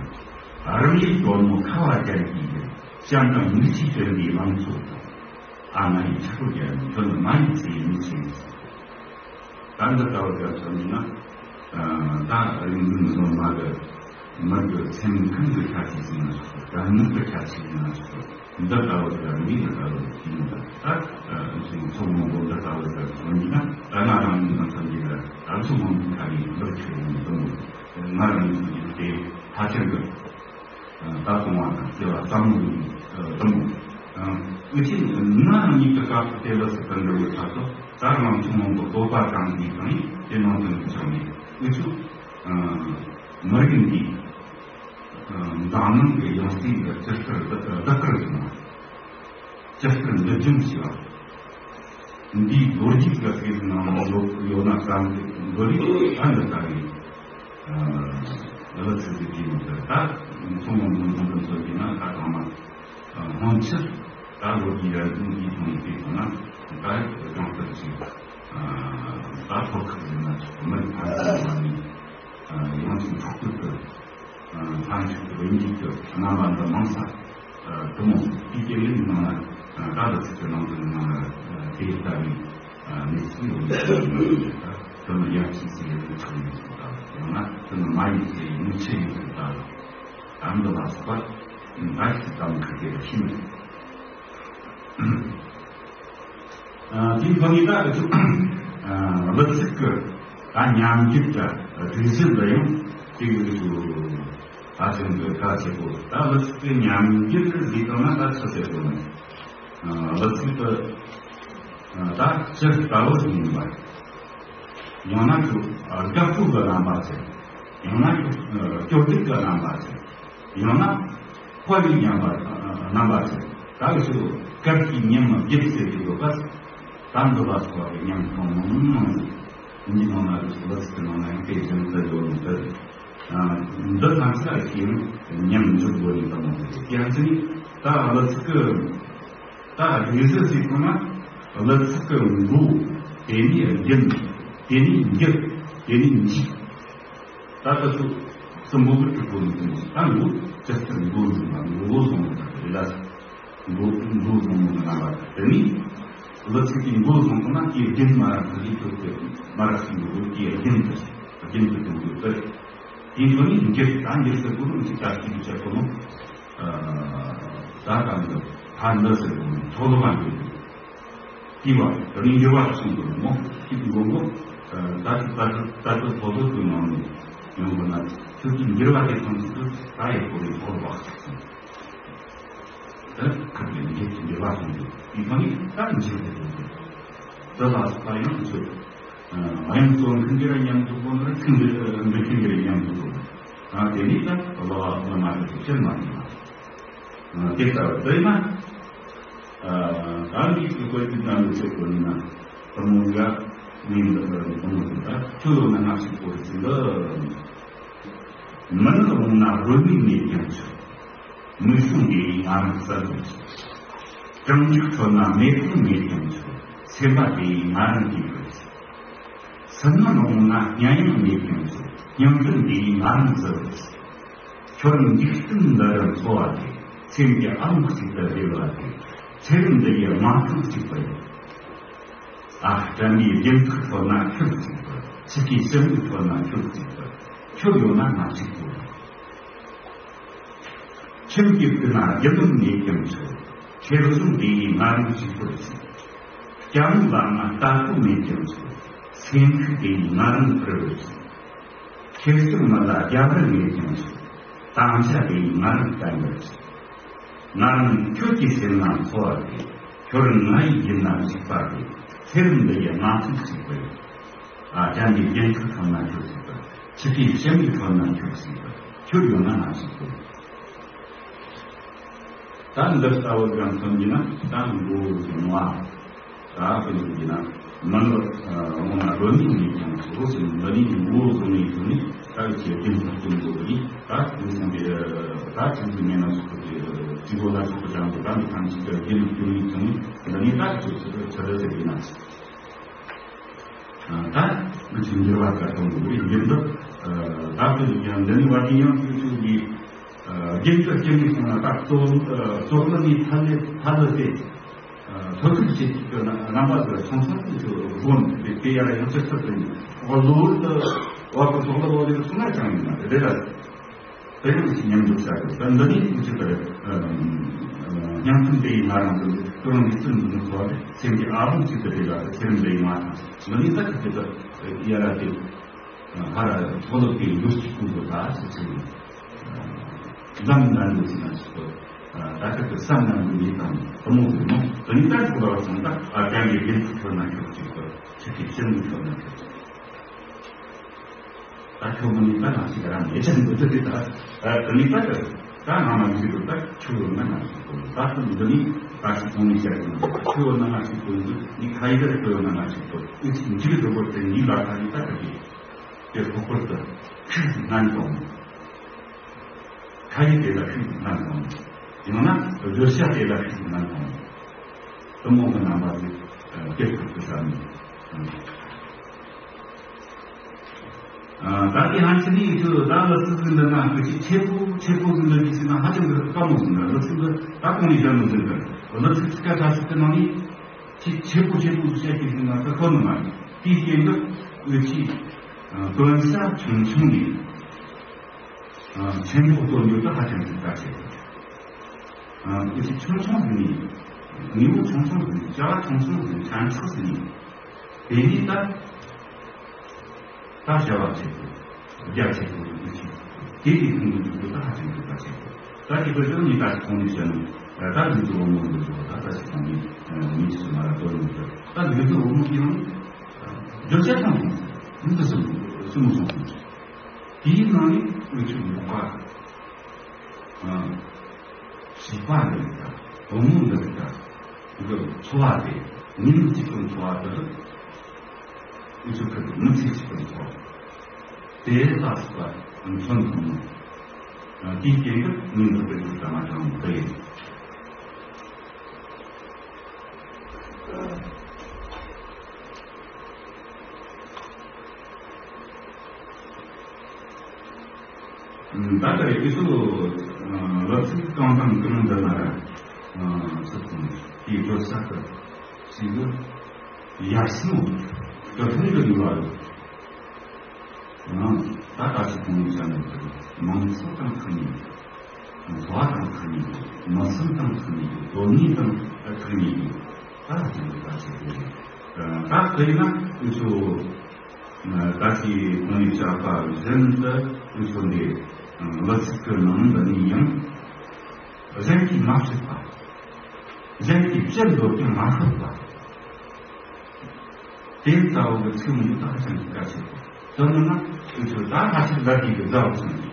རང་ཡུལ་དོན་མོ་ཁ་བ་ཅན་གྱི་ཡུལ། བྱམས་དང་མིག་ཆུས་བསྐྲུན་པའི་ལང་ཚོ་དང་། ཨ་ང་ཡི་ཆགས་པོ་རྒྱལ་མོ། ཁྱོད་ནི་མ་ཡི་ཚེ་ཡི་མི་ཆེན་ཡིན། ད་འདི་ལྟ་བུ་རྒྱབ་སོང་ཡིན་ན། ད་རིག་འཛིན་མགོན་མ་གི་མི་གི་སེམས་ཁམས་ཀྱི་ཁྱད་ཆོས་ཟིན་ན་ཆོག་གི། དགའ་མོས་ཀྱི་ཁྱད་ཆོས་ཟིན་ན་ཆོག་གི། འདི་ལྟ་བུ་ཟེར་མི་འདི་ལྟ་བུ་ཡིན་ད། ད་ཚོ་མང་པོ་འདི་ལྟ་བུ་ཟེར་སོང་ཡིན་ན། ད་ང་རང་ཉིད་ནང་ཚན་འདི་ལ་ད་ཚོ་མང་པོ་ཁ་ནས་འདིར་ཁྱོད་ཡིན་འདུག་ང་རང་ཉིད་ཀྱི་དེ་ཕལ་ཆེར་གི་ད་གཏོང་བ་དང་ཟེར་བ་ཙམ་མོ་ཡིན་འདུག་ཨུ་ཆི་ང་རང་ཉིད་ཀྱི་སྐབས་སུ་དེ་ལ་སུ་ཀ་འདྲ་བའི་ཐག་ཏུ་ད་རང་ཚོ་མང་པོ་བསྟོད་པ་དང་འདི་དང་དེ་ནང་དོན་དུ་བྱུང་ནས་ཨུ་ཆུ་མི་རིགས་འདི། འཛམ་གླིང་གི་ཡང་སྲིད་ཀྱི་སྤྱི་སྤྱིར་བདག་བདག་གིར་བཟུང་བ། སྤྱི་སྤྱིར་འདུལ་སྦྱོང་བྱས་པ། འདིའི་ལོ་རྒྱུས་ཀྱི་སྲིད་ནང་ཡོད་ཡོད་ན་བསམ་གྱི་འདོད་རིགས་ཨ་འདི་ལྟ་བུའི་ཨ་ལ་ཚིག་གི་དུས་ཡིན་ཟེར། ད་མཚོ་སྔོན་མོ་མདུན་དུ་འཚོལ་གྱི་ན་ད་ཚང་མ་སྔོན་ཆད་ད་ལོ་རྒྱུས་ཡར་འཛིན་གྱི་སོང་ཡིན་ཟེར་སོང་ན་ད་གང་ལྟར་ཅིག་ད་ཐོག་ཁག་ཡིན་ན་ཆོག་མི་ཕན་ཚུན་བར་ནས་ཡོངས་སུ་འཕྲོག་རྒྱུ་དེ། ལྷན་ཚོགས་ཀྱི་དབུ་འཇུག་གི་རྣམ་པ་འདི་མང་ས་དུ་མོ་དེའི་སྐྱེ་དངོས་ནང་ན་ད་ལྟ་ཚིག་གི་ནང་དུ་ནང་ན་དེ་ལྟ་བུའི་གནས་ཚུལ་ཡོད་མེད་ཀྱི་ཡོད་མེད་ཀྱི་ད་དུ་མོ་ཡབ་ཆེན་ཟེར་ཡོད་ཚུལ་ཡོད་ཚུལ་དང་ཡང་ན་དུ་མོ་མ་ཡིན་ཟེར་ཡོད་ཆེ་ཡོད་ཚུལ་དང་ཨ་མདོ་ལ་སོགས་པ་འགའ་ཞིག་ཙམ་གི་དེ་ཤིན། དེའི་ཐོག་ནས་ད་གླུ་ཚིག་གི་ད་ཉམས་འགྱུར་གྱི་སྒྲིག་གཞི་འདི་ཡང་དེ་གི་ད་ཅིག་གི་གལ་ཆེ་པོ། ད་གླུ་ཚིག་གི་ཉམས་འགྱུར་ཟེར་བཏང་ན་ད་ཆི་ཟེར་དགོས་ན། གླུ་ཚིག་ཏུ་ད་སྤྱི་ལྟ་བུ་ཞིག་ཡིན་པ། ཡང་ན་ཁྱོད་དགའ་སྤྲོ་གི་རྣམ་པ་ཟེར། ཡང་ན་ཁྱོད་སྐྱོ་སྡུག་གི་རྣམ་པ་ཟེར། ཡང་ན་འཁོར་བའི་ཉམས་པ་རྣམ་པ་ཟེར། ད་འུ་ཚོ་སྐབས་ཀྱི་ཉམས་བརྒྱད་ཟེར་གྱི་ཡོད་པ། ད་འདི་ལ་སོགས་པའི་ཉམས་མཐོང་མང་མང་ཟེར། འདི་ནང་ན་འུ་ཚོ་གླུ་ཚིག་གི་ནང་ན་ཡང་དེ་བཞིན་དུ་ཡོད་ནི་དེ། འདི་ཐམས་ཅད་ཀྱི་ཉམས་འཇུག་དགོས་ཡིན་དུ་མ་ཟེར། ཡང་ཅིན་ད་གླུ་ཚིག་གི་ད་དངོས་གཞི་ཟེར་ཐུབ་ན། གླུ་ཚིག་གི་མགོ། དེ་ནས་རྒྱུན། དེ་ནས་འགྱུར། དེ་ནས་འཇུག་ད་ལྟ་ཚོ་གསུམ་པོ་གི་གྲུབ་པོ་ནི་ཀུན་ད་མགོ་ཇི་ལྟར་མགོ་བཟུང་བ་མགོ་བཟུང་བ་དང་རེ་ལ་མགོ་མགོ་བཟུང་བ་རྣམ་པ་དེ་ནི་གླུ་ཚིག་གི་མགོ་བཟུང་ཐུབ་ན་དེའི་རྒྱུན་མ་རག་ཚུལ་གྱི་གྲུབ་པའི་མ་རག་ཚུལ་མགོ་དེའི་རྒྱུན་དུ་རྒྱུན་དུ་གཏོང་དགོས་པས། དེའི་ཐོག་ནས་འགྱུར་ད་འགྱུར་ཟེར་དགོས་ནོ་ཅིག་ད་ཅིག་བྱེད་དགོས་ནོ། ད་གང་གི་ཕར་འདི་ཟེར་དགོས་ནོ་ཚོགས་ལོ་བ་འདི་དེ་བ་རིང་འགྱུར་བ་གསུང་དགོས་ནོ་ཅིག་མགོ་མགོ་ད་ཅིག་ད་ཅིག་ད་ཅིག་ཚོགས་ལོ་དུ་ནང་ནས་ཡོང་དགོས་ན་ཚུལ་གྱི་འགྱུར་བ་དེ་ཐམས་ཅད་དུ་ད་ཡོད་དགོས་ནོ་ཚོགས་ལོ་བ་གསུང་། ད་ཁ་ནས་འགྱུར་གྱི་འགྱུར་བ་གསུང་དགོས་དེའི་ཐོག་ནས་ད་འགྱུར་དེ་དགོས་དེ་ལ་ད་ཡང་ཚུལ། དབྱངས་གཙོ་མཁན་གྱི་ར་མཉམ་དུ་གོ་ན་ར་མཁན་གྱི་འདི་མཁན་གྱི་ར་མཉམ་དུ་གོ་ན། དེ་ནས་ད་བླ་བ་བླ་མ་དེ་ཚོ་ཕྱིར་མ་ཐོན་པ། དེ་ལྟར་བསྡུས་ན། ད་འདི་ཚོ་བཀོད་དེ་ད་འདི་ཚོ་བཀོད་ན་བུ་མོ་འགའ་མིང་འདི་བུ་མོ་དེ་ད་ཁྱོད་ལོ་ན་ང་ཞིག་གོ་རེ་ཚིག་འདི། མི་ནག་རླུང་ན་རོལ་མོ་མེད་ཀྱང་ཆོག་མིག་ཟུང་དེ་ཡིས་ང་རང་གསལ་བར་བྱེད། གྲང་འཇིགས་ཁྲོད་ན་མེ་དཔུང་མེད་ཀྱང་ཆོག་སེམས་པ་དེ་ཡིས་ང་རང་དགྱེས་པར་བྱེད། སུན་སྣང་རླུང་ན་སྙན་དབྱངས་མེད་ཀྱང་ཆོག་སྙན་སྒྲོན་དེ་ཡིས་ང་རང་གསལ་བར་བྱེད། ཁྱོད་རང་འཇིག་རྟེན་འདི་རུ་འཚོ་བ་དེ་སེམས་ཀྱི་ཨ་ལོང་གཅིག་ཏུ་སྦས་པ་དེ་ཚེ་རིང་འདི་ཡི་མངའ་ཐང་གཅིག་པུ་ཡིན། ཨ། དགྲ་འདིའི་རྒྱན་ཐག་ཁྲོད་ན་ཁྱོད་གཅིག་པུ། འཆི་ཁའི་ཞི་མོལ་ཁྲོད་ན་ཁྱོད་གཅིག་པུ། ཁྱོད་ཡོད་ན་ང་གཅིག་པུ། ཁྱིམ་གྱི་ཕུག་ན་རྒྱུ་ནོར་མེད་ཀྱང་ཆོག་ཁེར་རྐྱང་དེ་ཡིས་ང་རང་གཅིག་པུར་བྱེད། སྐྱ་མོ་ལ་ན་རྟ་ཕོ་མེད་ཀྱང་ཆོག་སེམས་ཤུགས་དེ་ཡིས་ང་རང་འཕུར་བར་བྱེད། ཁེར་རྐྱང་མི་ལ་རྒྱབ་རི་མེད་ཀྱང་ཆོག་དམ་བཅའ་དེ་ཡིས་ང་རང་བརྟན་པར་བྱེད། ང་རང་ཁྱོད་ཀྱི་སེམས་ནང་འཚོ་བ་དེ། ཁྱོད་རང་ང་ཡི་ཡིད་ན་བཞུགས་པ་དེ། ཚེ་རིང་འདི་ཡི་མངའ་ཐང་གཅིག་པུ་ཡིན། ཨ། དགྲ་འདིའི་རྒྱན་ཐག་ཁྲོད་ན་ཁྱོད་གཅིག་པུ། འཆི་ཁའི་ཞི་མོལ་ཁྲོད་ན་ཁྱོད་གཅིག་པུ། ཁྱོད་ཡོད་ན་ང་གཅིག་པུ་ཡིན། ད་འདི་ལྟ་བུ་གང་མཚོན་གྱི་ན་ད་མགོ་བོ་བཟུང་བ། ད་དཔེ་ཡིན་གྱི་ན་མི་ནག་རླུང་ན་རོལ་མོ་མེད་ཀྱང་ཆོག་ཟེར་ནས་འདི་ནི་མགོ་བོ་བཟུང་ནས་བཟུང་ནས་ད་ཀྱི་རྒྱུན་དུ་སྟོན་དགོས་པ་ཡིན། ད་དེ་སོང་སྟེ་ད་ཁྱིམ་གྱི་མེད་ན་སོགས་པའི་སྤྱི་སྒོ་ལ་སོགས་པ་ཀྱང་འདུག་ད་འདི་ཐམས་ཅད་ཀྱི་རྒྱུན་དུ་སྟོན་ནས་བཟུང་ནས་འདི་ནི་ད་ཀྱི་ཆོག་ཟེར་ཆོག་ཟེར་གྱི་ན། ད་ང་ཚོའི་འགྱུར་བ་ཀ་ཐོན་དགོས་པའི་འགྱུར་འདུག་ད་དཔེ་ཡང་འདི་ནི་བ་དེ་ཡང་ཁྱོད་ཚོ་གི་རྒྱན་གྱི་རྒྱན་གྱི་སོང་ན་ད་གཙོ་གཙོ་བོ་ནི་ཐ་ལེ་ཐ་ལེ་སྟེ། ལྷོ་ཕྱོགས་ཀྱི་རྣམ་པ་དེ་ཚོང་ཚོང་དེ་ཚོ་དགོན་དེ་དེ་ཡར་ཡང་ཆེར་ཐུབ་པའི་གློ་བུར་དུ་བ་གི་སོག་ལ་ལོ་ལེར་སོང་ན་ཅང་ཡིན་ན་རེ་རེ་ལ་དེ་ཡང་ཞིག་མཉམ་དུ་བྱ་དགོས། ད་འདི་ནི་ཅི་ལྟར་སྙིང་ཐུན་དེ་ཡི་ང་རང་ཚོ་ཁྱོད་རང་གི་སེམས་འདི་ཚོ་བ་སེམས་ཀྱི་ཨ་ལོང་ཅི་ལྟར་རེ་ལ་ཚེ་རིང་འདི་ཡི་མ་ཐང་འདི་ནི་ད་ཁྱེད་ཚོ་ཡ་ར་དེ། ཧ་ར་ཚོགས་ལོ་དེ་འདུ་ཤེས་ཀུན་ཏུ་ད་ཞེས་ཟེར་ནས། འཛམ་གླིང་འདི་ཞིག་ན་ཞིག་ཏུ། ད་ལྟ་གི་བསམ་ན་འདི་ཡིན་དང་དུ་མོ་དུ་མོ་དུ་ནི་ད་ཚོགས་ལ་བ་ཚང་ད་ཨ་ཀ་ཡི་རྒྱན་དུ་ཁྱོད་ན་ཁྱོད་ཅིག་ཏུ་ཆུ་ཁྱི་ཤིན་ཏུ་ཁྱོད་ན་ཁྱོད་ཅིག་ད་ཁྱོད་མོ་ནི་ད་ང་ཞིག་རང་ཉེ་ཆར་འདུ་ཚོད་དེ་ད་དུ་ནི་ད་གི་ད་ང་མ་ཡི་ཞིག་ཏུ་ད་ཁྱོད་ཡོད་ན་ང་ཞིག་ཏུ་ད་དུ་འདི་ནི་ད་ཞིག་གོང་ནས་བཤད་དུ་ཁྱོད་ཡོད་ན་ང་ཞིག་ཏུ་འདི་ནི་ཁ་ཡི་ད་ཁྱོད་ཡོད་ན་ང་ཞིག་ཏུ་ཨི་ཅིག་འཇིག་འགྲོ་བར་དེ་ནི་ལ་ཁ་ནི་ད་གི་དེ་ལྷག་པར་དུ་ཤིན་ཏུ་སྣང་དང་། ཁ་ཡི་དེ་ལ་ཤིན་ཏུ་སྣང་དང་། ཡང་ན་བརྗོད་བྱ་དེ་ལ་ཤིན་ཏུ་སྣང་དང་། དུ་མོ་གི་རྣམ་པ་དེ་དེ་ཁུར་དུ་ཟ་ནས། ད་དེ་ཧང་ཆི་ནི་ཡིན་ཚུལ་ད་ལ་སི་ཟིན་འདི་ན་ཁོ་ཆི་ཆེ་པོ་ཆེ་པོ་ཟིན་འདི་ཟིན་ན་ཧ་ཅང་གི་དཀའ་མོ་ཟིན་འདི་ལ་སི་འདི་ད་གོང་ནས་བཤད་མི་ཟིན་འདི་ལ་སི་ཚིག་ཁ་ཁ་ཟིག་གི་ནང་ནས། ཆེ་ཆེ་པོ་ཆེ་པོ་ཟིག་བཤད་ཀྱི་ཟིན་ན་ད་ཁོ་ནི་མ་རེད། དེའི་རྐྱེན་གྱིས་འུ་ཆི་དོན་བྱ་ཆུང་ཆུང་ནས། ཆེན་པོ་སྟོན་རྒྱུ་དེ་ཧ་ཅང་གི་དཀའ་ཆེ་གི། ཨ། ཆུང་ཆུང་ཟིག་ནས། དངོས་པོ་ཆུང་ཆུང་ཟིག་ནས། བྱ་བ་ཆུང་ཆུང་ཟིག་ནས། ཕྲན་ཚེགས་ཟིག་ནས། དེ་ནས་ད། ད་བྱ་བ་ཆེ་དགོས། རྒྱ་ཆེ་དགོས་ཀྱི་ཆེ། དེ་དེ་ཁུངས་ཀྱི་འཇུག་རྒྱུ་ད་ཧ་ཅང་གི་དཀའ་ཆེ་དགོས། ད་དེ་ཚོ་ནི་ད་ཁོང་ནས་བཤད་ན། ད་འདི་ཚོ་བུ་མོ་འདི་ཚོ་ད་ལྟ་ཞིག་དང་ནི་མི་ཚོ་མ་ར་ཏོ་ཡོང་ཚེ། ད་འདི་ཚོ་བུ་མོ་ཡང་བརྗོད་བྱ་ཐང་སོང་ཚེ། འདི་ཚོ་སུ་མོ་སོང་སོང་ཚེ། དེའི་ནང་ནས་འུ་ཚོའི་ལུག་པ། བྱིས་པ་འདི་རིགས་དང་བུ་མོ་འདི་རིགས་དང་། འདི་འཚོ་བ་དེ་ཉིན་གཅིག་གི་འཚོ་བ་དེ་ལ་འུ་ཚོ་ཁུར་མི་ཚེ་གཅིག་གི་འཚོ་བ་དེ་ལ་སོགས་པ་མཚོན་ཐུབ་མོད། དེའི་རྐྱེན་གྱིས་ཉིན་འདི་པའི་འདུག་ད་མ་དྲང་མོ་དེ་ཡིན། ད་ལྟ་ཡི་སུ་ལབ་ཚིག་གང་དང་གང་འདི་ན་ར་ཚིག་དང་དེའི་བརྗོད་བྱ་དེ་ཞིག་གི་ཡར་སེང་གི་ལྷུང་གི་འདུག་ལ། ད་ལྟ་ཚིག་གང་བྱ་ནས་མང་ཚོགས་དང་ཁ་ཉིན། འཚོ་བ་དང་ཐག་ཉེ་བ། མི་སེམས་དང་ཐག་ཉེ་བ། དོན་དངོས་དང་ཐག་ཉེ་བ། ད་ཅི་ལ་ད་ཅི་དེ་རེད། ད་དཔེར་ན་འུ་ཚོ་ད་ཅི་གོང་ནས་བཤད་པ་བཞིན་དུ་འུ་ཚོ་འདི་ལ་ཚིག་གི་ནང་འདི་ནས་ཡང་གཞན་གྱིས་མ་ཤེས་པ། གཞན་གྱིས་བཅད་འདོད་ཀྱང་མ་ཤོད་པ། དེ་ལྟ་བུ་གི་ཚིག་མི་ད་ཧ་ཅང་གི་དཀའ་ཆེ། དོན་ནི་ན་འུ་ཚོ་ད་ཧ་ཅང་ལ་དེ་གི་ཟླ་བ་ཚོ་ནི།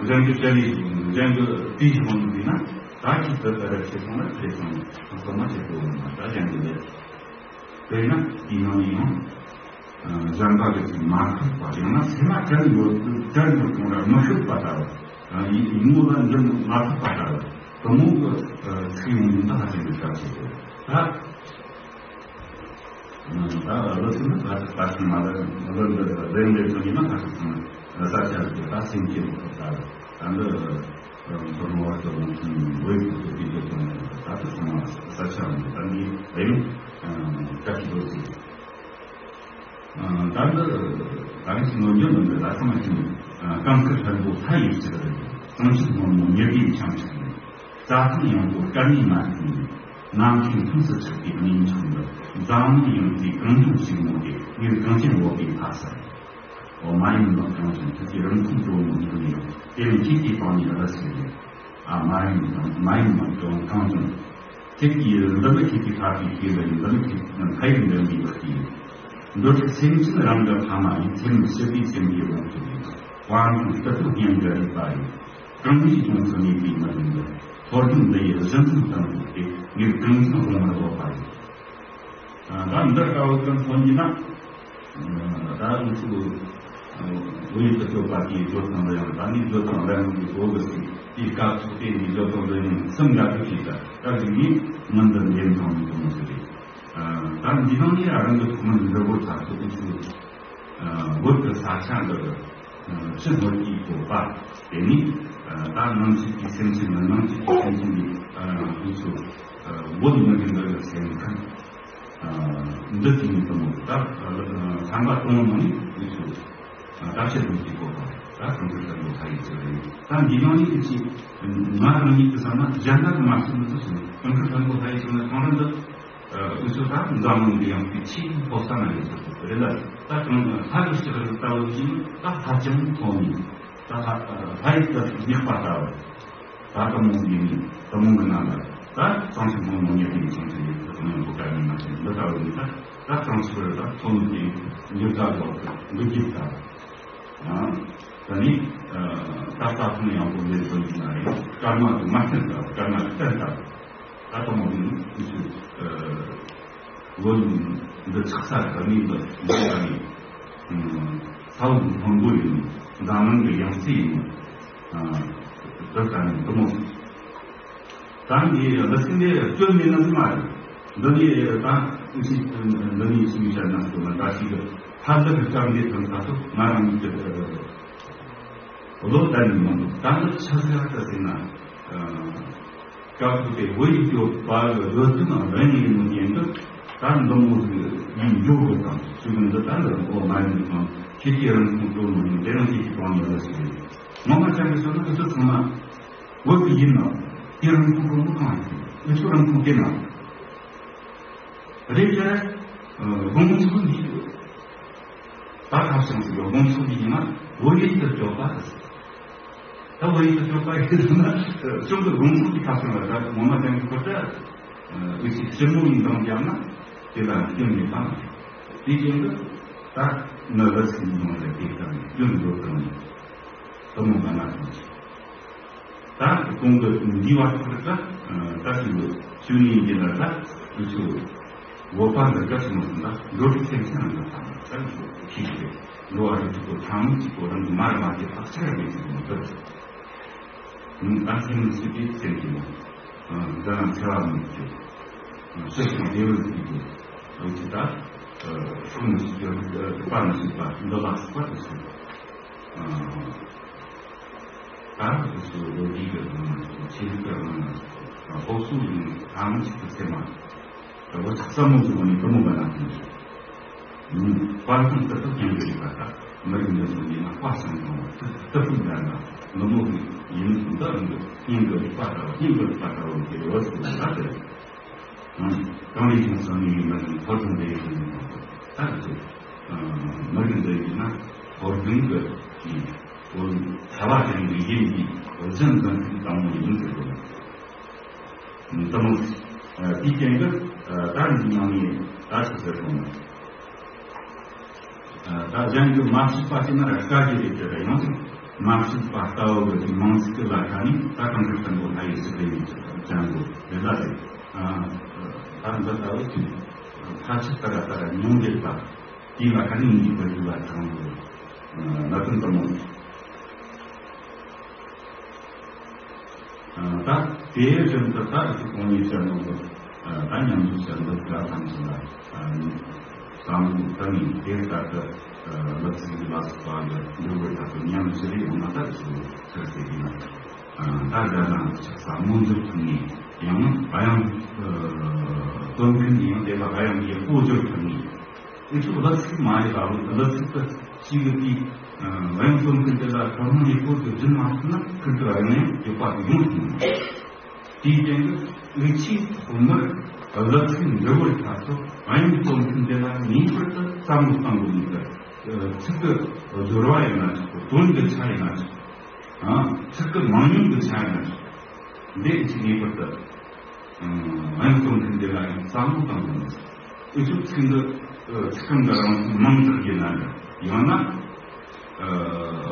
གཞན་གྱི་བཤད་ལས་གཞན་གྱི་དེའི་ཞིག་ཧོན་དུས་ན་ད་ཅིག་ཏུ་ད་རེ་ཆེ་སོང་ན་ཆེ་སོང་ན་ཁོ་མ་ཆེ་དགོས་ཡོང་ན་ད་གཞན་གྱི་ལས། དཔེར་ན་དེའི་ནང་ནས་ཡང་། གཞན་པ་གི་ཚིག་མ་ཐུབ་པ་ཡང་ན་སེམས་མ་དྲན་ཡོད་དྲན་ཡོད་དང་ར་མི་ཤེས་པ་ལྟ་བུ། ཡིད་ངོ་ལ་འཛིན་མ་ཐུབ་པ་ལྟ་བུ། དུ་མོ་གི་ཚིག་ཡོང་དུས་ད་ཧ་ཅང་གི་དཀའ་ཆེ་དགོས་ད། ད་ལོ་ཚིགས་ནི་ད་ད་ཚང་མ་ལ་ལོ་འདི་རེ་འདྲའི་ཚོ་ཡིན་ན་ད་ཚང་མ་ས་ཆ་རེ་ད་སེམས་ཅན་ཐོག་ད་ད་འདི་ཚོར་མོ་བར་དུ་ལོང་ཚན་བོད་ཀྱི་ཐོག་དེ་ཚོ་ཚང་མ་ད་ཚང་མ་ས་ཆ་རེ་ད་འདི་རེ་ཡང་སྐད་ཆ་ལོ་ཚིགས་ད་འདི་ད་རིང་ནོར་འགྱུར་ལོ་འདི་ད་ཚང་མ་ཅི་ནི་སྐམ་ཁུ་ཧྲན་པོ་ཐ་ཡིག་ཅིག་རེད། གཙང་ཆུ་སྔོན་མོ་ཉི་ཟླའི་འཆིང་ཆག་ནས། རྩྭ་ཐང་ཡངས་པོ་སྐར་མའི་མ་ཐིག་ནས། ནམ་མཁའི་མཐིལ་སུ་ཆགས་པའི་གནས་མཆོག་འདི། འཛམ་གླིང་ཡོངས་ཀྱི་གངས་ལྗོངས་ཕྱུག་མོ་དེ་ངས་གངས་ཅན་བོད་པའི་ཕ་ས། འོ་མ་ཡིན་ནོ་གངས་ལྗོངས་ཁྱེད་ཀྱི་རིན་ཐང་གྲོགས་མོ་ཉིད་ནས་དེ་རིང་ཁྱེད་ཀྱི་པང་ནས་ར་ཟེར་ནས། ཨ་མ་ཡིན་ནོ་མ་ཡིན་ནོ་གངས་ལྗོངས། ཁྱེད་ཀྱི་འདི་ནི་ཁྱེད་ཀྱི་ཁ་པའི་ཤེས་ལ་ཡིན་འདི་ནི་ཁྱེད་ཀྱི་ཁ་ཡིན་འདི་འདི་བ་ཤེས། འདོད་ཆགས་སེམས་ཅན་རང་གི་ཕ་མ་ཡིན་སེམས་ཞི་བའི་སེམས་ཀྱི་དབང་དུ་ཡིན། དབང་དང་སྲིད་པའི་སྙན་གྱི་རིག་པ་ཡིན། གང་ཉིད་ཡོངས་སུ་གནས་པའི་མི་ལུས་འདི། མཐོ་ལྡན་འདི་ཡི་གཞི་འཛིན་དང་བཅས་ཏེ་ངེད་གངས་ཅན་དབང་མར་བབས་པ་ཡིན། ད་འདི་ལྟ་བུ་ཀུན་མཚོན་གྱི་ན། ད་ང་ཚོ་བོད་ཡིག་ཏུ་བཀོད་པ་དེའི་བརྗོད་སྟངས་ལ་ཡང་ད་ནི་བརྗོད་སྟངས་ལ་ཡང་གི་གོ་གི་སྲིད་དེའི་སྐབས་སུ་དེ་ནི་བརྗོད་སྟངས་ལ་ཡང་སེམས་འགའ་ཐུག་ཅིག་ད་ད་གི་ནི་མི་འདི་འདེམས་ཐོང་མི་ཐུབ་མ་ཟེར་རེད། ད་འདི་ནང་ནས་རང་གི་ཐོག་མར་འདི་བོ་ཚ་ཐུབ་ཀྱི་ཚུལ། བོད་ཀྱི་ས་ཆ་འདི་ཕྱི་སྣོད་ཀྱི་བཀོད་པ་དེ་ནི་ད་ནང་བཞིན་གྱི་སེམས་ཅན་ནི་ནང་བཞིན་གྱི་སེམས་ཅན་འདི་ང་ཚོ་བོད་མི་རིགས་འདི་ལ་སེམས་ཁམས། འདི་དེ་ནི་དུ་མོ་ད་བསམ་པ་གཏོང་ནོ་ནི་འདི་ཚོ་བརྟག་དཔྱད་དུ་གི་གོ་བ་ད་གང་གི་ལྟ་བུ་ཧ་ཡིག་ཚོ་རེད། ད་འདི་ནང་ནི་འདི་ཅི་ང་རང་ཉིད་ཀྱི་བསམ་ན་གཞན་དག་གི་མ་སོང་འདི་ཚོ་གང་གི་ལྟ་བུ་ཧ་ཡིག་ཚོ་ནི་གང་རུང་འདི་འདི་ཚོ་ད་འཛམ་གླིང་གི་ཡང་གི་ཆེས་མཐོ་ས་ན་ཡོད་ཚོ་རེད་ལ། ད་གང་ཧ་གི་ཕྱི་གི་ལྟ་བུ་ཅི་ནི་ད་ཧ་ཅང་མཐོ་ནི་ད་ཧ་ཡིག་ད་ཡག་པ་ལྟ་བུ། ད་དུ་མོ་ཡིན་དུ་མོ་གི་ནང་ལ་ད་གཙང་ཆུ་མོ་མོ་ཉེ་དུ་ཡིན་ཚང་ཚུ་ཡིན་དུ་མོ་ཡང་བུ་ག་ཡིན་མ་ཚན་འདི་ལྟ་བུ་ཡིན། ད་ད་གཙང་ཆུ་རེ་ད་ཚོ་མི་དེ་འགྱུར་ད་ལོག་ཏུ་འགུལ་གྱི་ད་ད་ནི་ད་ལྟ་ཚང་ཡང་བུ་ལས་བཟོ་ཡིན་ན་རེད། སྐར་མ་དུ་མ་ཚན་ད་སྐར་མ་གི་ཚན་ད་ད་དུ་མོ་ཡིན་ཚུ། ལོ་འདི་ཆགས་ས་ག་ནི་འདི་འདི་ཡང་ནི། ས་འོག་སྔོན་པོ་ཡིན། འཛམ་གླིང་གི་ཡང་རྩེ་ཡིན། འདི་ལྟ་ནི་འདི་མོ། ད་འདི་འདི་སྲིད་འདི་སྐྱོན་མེད་ན་ཟིན་མ་རེད། འདི་ནི་ད་ཅི་འདི་ནི་ཅི་བྱ་ན་སོ་ན་ད་ཅི་གི་ཐར་འདི་གི་སྐབས་འདི་དང་ད་ཚོ་ང་རང་ཉིད་ཀྱི་བློ་གཏད་ནས་མི་འདུག་ད་འདི་ཆ་ཟེར་བ་ད་ཟིན་ན། སྐབས་སུ་དེ་བོད་ཡིག་སྐྱོབ་པ་གི་བཟོ་སྐྲུན་རང་ཡིན་མི་ཉན་དུ་ད་འདི་མོ་ཟིག་ཡིན་འཇོག་དགོས་དང་ཚུལ་འདི་ལྟར་ལ་འོ་མ་ཡིན་དང་ཁྱེད་ཀྱི་རང་ཁོང་སྤྲོད་མི་ཡིན་དེ་རང་ཁྱེད་ཀྱི་དོན་ཡོད་ལ་ཞིག་རེད། ངོ་མ་ཅང་གི་སོ་ན་འུ་ཚོ་ཚང་མ་བོད་ཀྱི་ཡིན་ནོ། དེ་རང་ཁོང་སྤྲོད་མི་གང་ཡིན་འུ་ཚོ་རང་ཁོང་སྐྱེ་ན་རེད་ཀྱ། དགོངས་ཚུལ་འདི་ད་ཁ་བྱང་ཟིག་གི་དགོངས་ཚུལ་འདི་ཡིན་ན་བོད་ཡིག་ཏུ་སྐྱོབ་པ་རེད། ད་བོད་ཡིག་ཏུ་སྐྱོན་པ་ཡིན་ན་སྐྱོན་གྱི་དགོངས་ཚུལ་གྱི་ཁ་སང་ལ་ད་ངོ་མ་དེང་གི་ཁོ་ད་འུ་ཅག་ཕྱི་མོ་ཡིན་དང་བརྒྱབ་ན་དེ་ལ་སྐྱོན་མེད་པ། དེ་རྐྱེན་གྱིས་ད་ནི་ལ་ཚིག་ཡིན་ནོ་ལ་དེ་ལྟར་སྐྱོན་འགྲོ་དང་དུ་མོ་ག་ན་དང་། ད་གོང་གི་འདི་བ་ཁོ་ད་ད་ཞིག་ལ་ཞུ་ནི་ཡིན་ལ། ད་འུ་ཚོ་བོད་པ་འདི་ག་ཞིག་མ་སོང་ད་འགྲོ་དྲུག་སེམས་ཅན་འདི་ད་ད་ཞིག་ལ་ཁྱི་ཞིག་རེད། འགྲོ་བ་རིགས་གཅིག་པོ་ཐང་མི་གཅིག་པོ་རང་གི་མ་རེད་མ་དེ་ཐག་ཆགས་རེད་ཅིག་མ་གཏོགས། ད་སེམས་མི་སྲིད་པའི་སེམས་ཀྱི་ནང་། འཛམ་གླིང་ཚེ་བ་མི་སྲིད། སྲིད་ཀྱང་བདེ་བར་སྲིད་ཀྱི། འུ་ཅི་ད་སྲོག་མི་སྲིད་ཀྱི་རིག་པ་མི་སྲིད་པ་འདི་ལ་སོགས་པ་དེ་ཚོ། ད་དེ་ཚོ་ལོ་རྒྱུས་ཀྱི་ནང་ན་ཆོས་ལུགས་ཀྱི་ནང་ན་སློབ་གསོ་ཡིན་ཐང་ཅིག་ཏུ་སེམས་མ། དྲི་བ་ཆགས་ས་མོ་ཟེར་བ་ནི་དུ་མོ་ག་ན་ཐོན་ཞིང་། དཔའ་མཐུན་ཏི་ཏི་ཀྱང་གི་རིག་པ་དང་མི་རིགས་འདི་ཚོ་ཡིན་ན་དཔའ་ཞིང་དང་བ་ཏི་ཏི་ཕུག་འདྲ་ན་ནུ་མོ་གི་ཡིན་འདི་རང་གི་སྙིང་གི་རིག་པ་ལྟ་བུ་སྙིང་གི་རིག་པ་ལྟ་བུ་གི་རེ་བ་ཞིག་ཡོད་ན་ཟེར། གང་ལས་ཀྱང་བསམ་ཡས་མི་རིགས་ཐོ་ཐོ་འདྲེ་ཡི་ཡིན་ནོ། ད་ཚོ་མི་རིགས་འདི་ཡིན་ན་ཧོར་གླིང་གི་ཡིན། ཁོ་ཚ་བ་ཅན་གྱི་ཡིན་གྱི་གཞན་འཛིན་ཤུགས་དང་མོ་ཡིན་ཟེར་དགོས། དང་། དེའི་རྐྱེན་གྱིས་ད་འདི་ནང་ནས་ད་ཆི་ཟེར་དགོས་ན། ད་གཞན་གྱིས་མ་བྱས་པ་ཞིག་ན་ར་དཀའ་རྒྱུ་རེད་ཟེར་ར་ཡང་མ་བྱས་པ་ལྟ་བུ་གི་མང་ཚིག་གི་ལ་ཁ་ནས་ད་གང་གི་བསྟན་པོ་ལྷ་ཡི་ཟེར་རེ་ཡིན་ཅང་གོ་རེ་ལ་རེད། ད་འདི་ལྟ་བུ་གི་ཁ་ཆེ་ལྟ་ར་ལྟ་ར་ཉུང་རྒྱུ་ལ་དེའི་ལ་ཁ་ནས་ཡིན་གྱི་བར་གྱི་ལ་ཁ་ནས་ལ་དོན་དུ་མོ། ད་དེའི་རིང་དུ་ད་རིགས་གོང་ནས་བཤད་ནོ་གི་ད་མཉམ་དུ་བཤད་འདི་དགའ་ཐམས་ཅད་ལ་བསམ་བློ་བཏང་ནས་དེ་ལྟར་དུ་ལག་ཟིན་ལ་སོགས་པ་འདི་འགྲོ་བའི་ཐབས་སུ་ཉམས་ཞི་བའི་འོ་ན་ད་རིགས་ཚུལ་ཆགས་ཏེ་ཡིན། ད་དགའ་ན་ཆགས་ས་མོ་འཇོག་ཐུབ་ནས་ཡང་ཨ་ཡང་སྟོན་མཁན་ཡང་དེ་ལ་ཨ་ཡང་ཡག་པོ་འཇོག་ཐུབ་ནས། ཨེ་ཚོ་ལ་ཚིག་མ་ཡི་ལ་ལ་ཚིག་ཏུ་ཞིག་གི་དེ་ཨ་ཡང་སྟོན་མཁན་དེ་ལ་གང་ཡང་ཡག་པོ་དེ་སྦྱིན་མ་ཐུབ་ན་ཁུར་དུ་ཨ་ཡང་ཡང་ཡག་པ་དེ་ཡོང་ཐུབ་མ་རེད། དེའི་རྐྱེན་གྱིས་ཨེ་ཚོ་ཐོག་མར་ལ་ཚིག་འདྲི་བར་ཐག་ཏུ་ཨ་ཡང་སྟོན་མཁན་དེ་ལ་ངེས་པར་དུ་བསམ་བློ་གཏང་དགོས་ནི་ལྟར་ཚིག་གི་སྦྱོར་བ་ཡིན་ན་ཆོག་གོ་དོན་གྱི་ཆ་ཡིན་ན་ཆོག་ཨ་ཚིག་གི་མང་ཉུང་གི་ཆ་ཡིན་ན་ཆོག་འདི་ཨེ་ཚོ་ངེས་པར་དུ། ཨང་། ཨ་ཡང་སྟོན་མཁན་དེ་ལ་ཡང་བསམ་བློ་བཏང་དགོས། ཨེ་ཚོ་ཚིག་འདི་ཚིག་རྐང་འདི་རང་མང་དྲགས་ཀྱི་ན་འདྲ། ཡང་ན་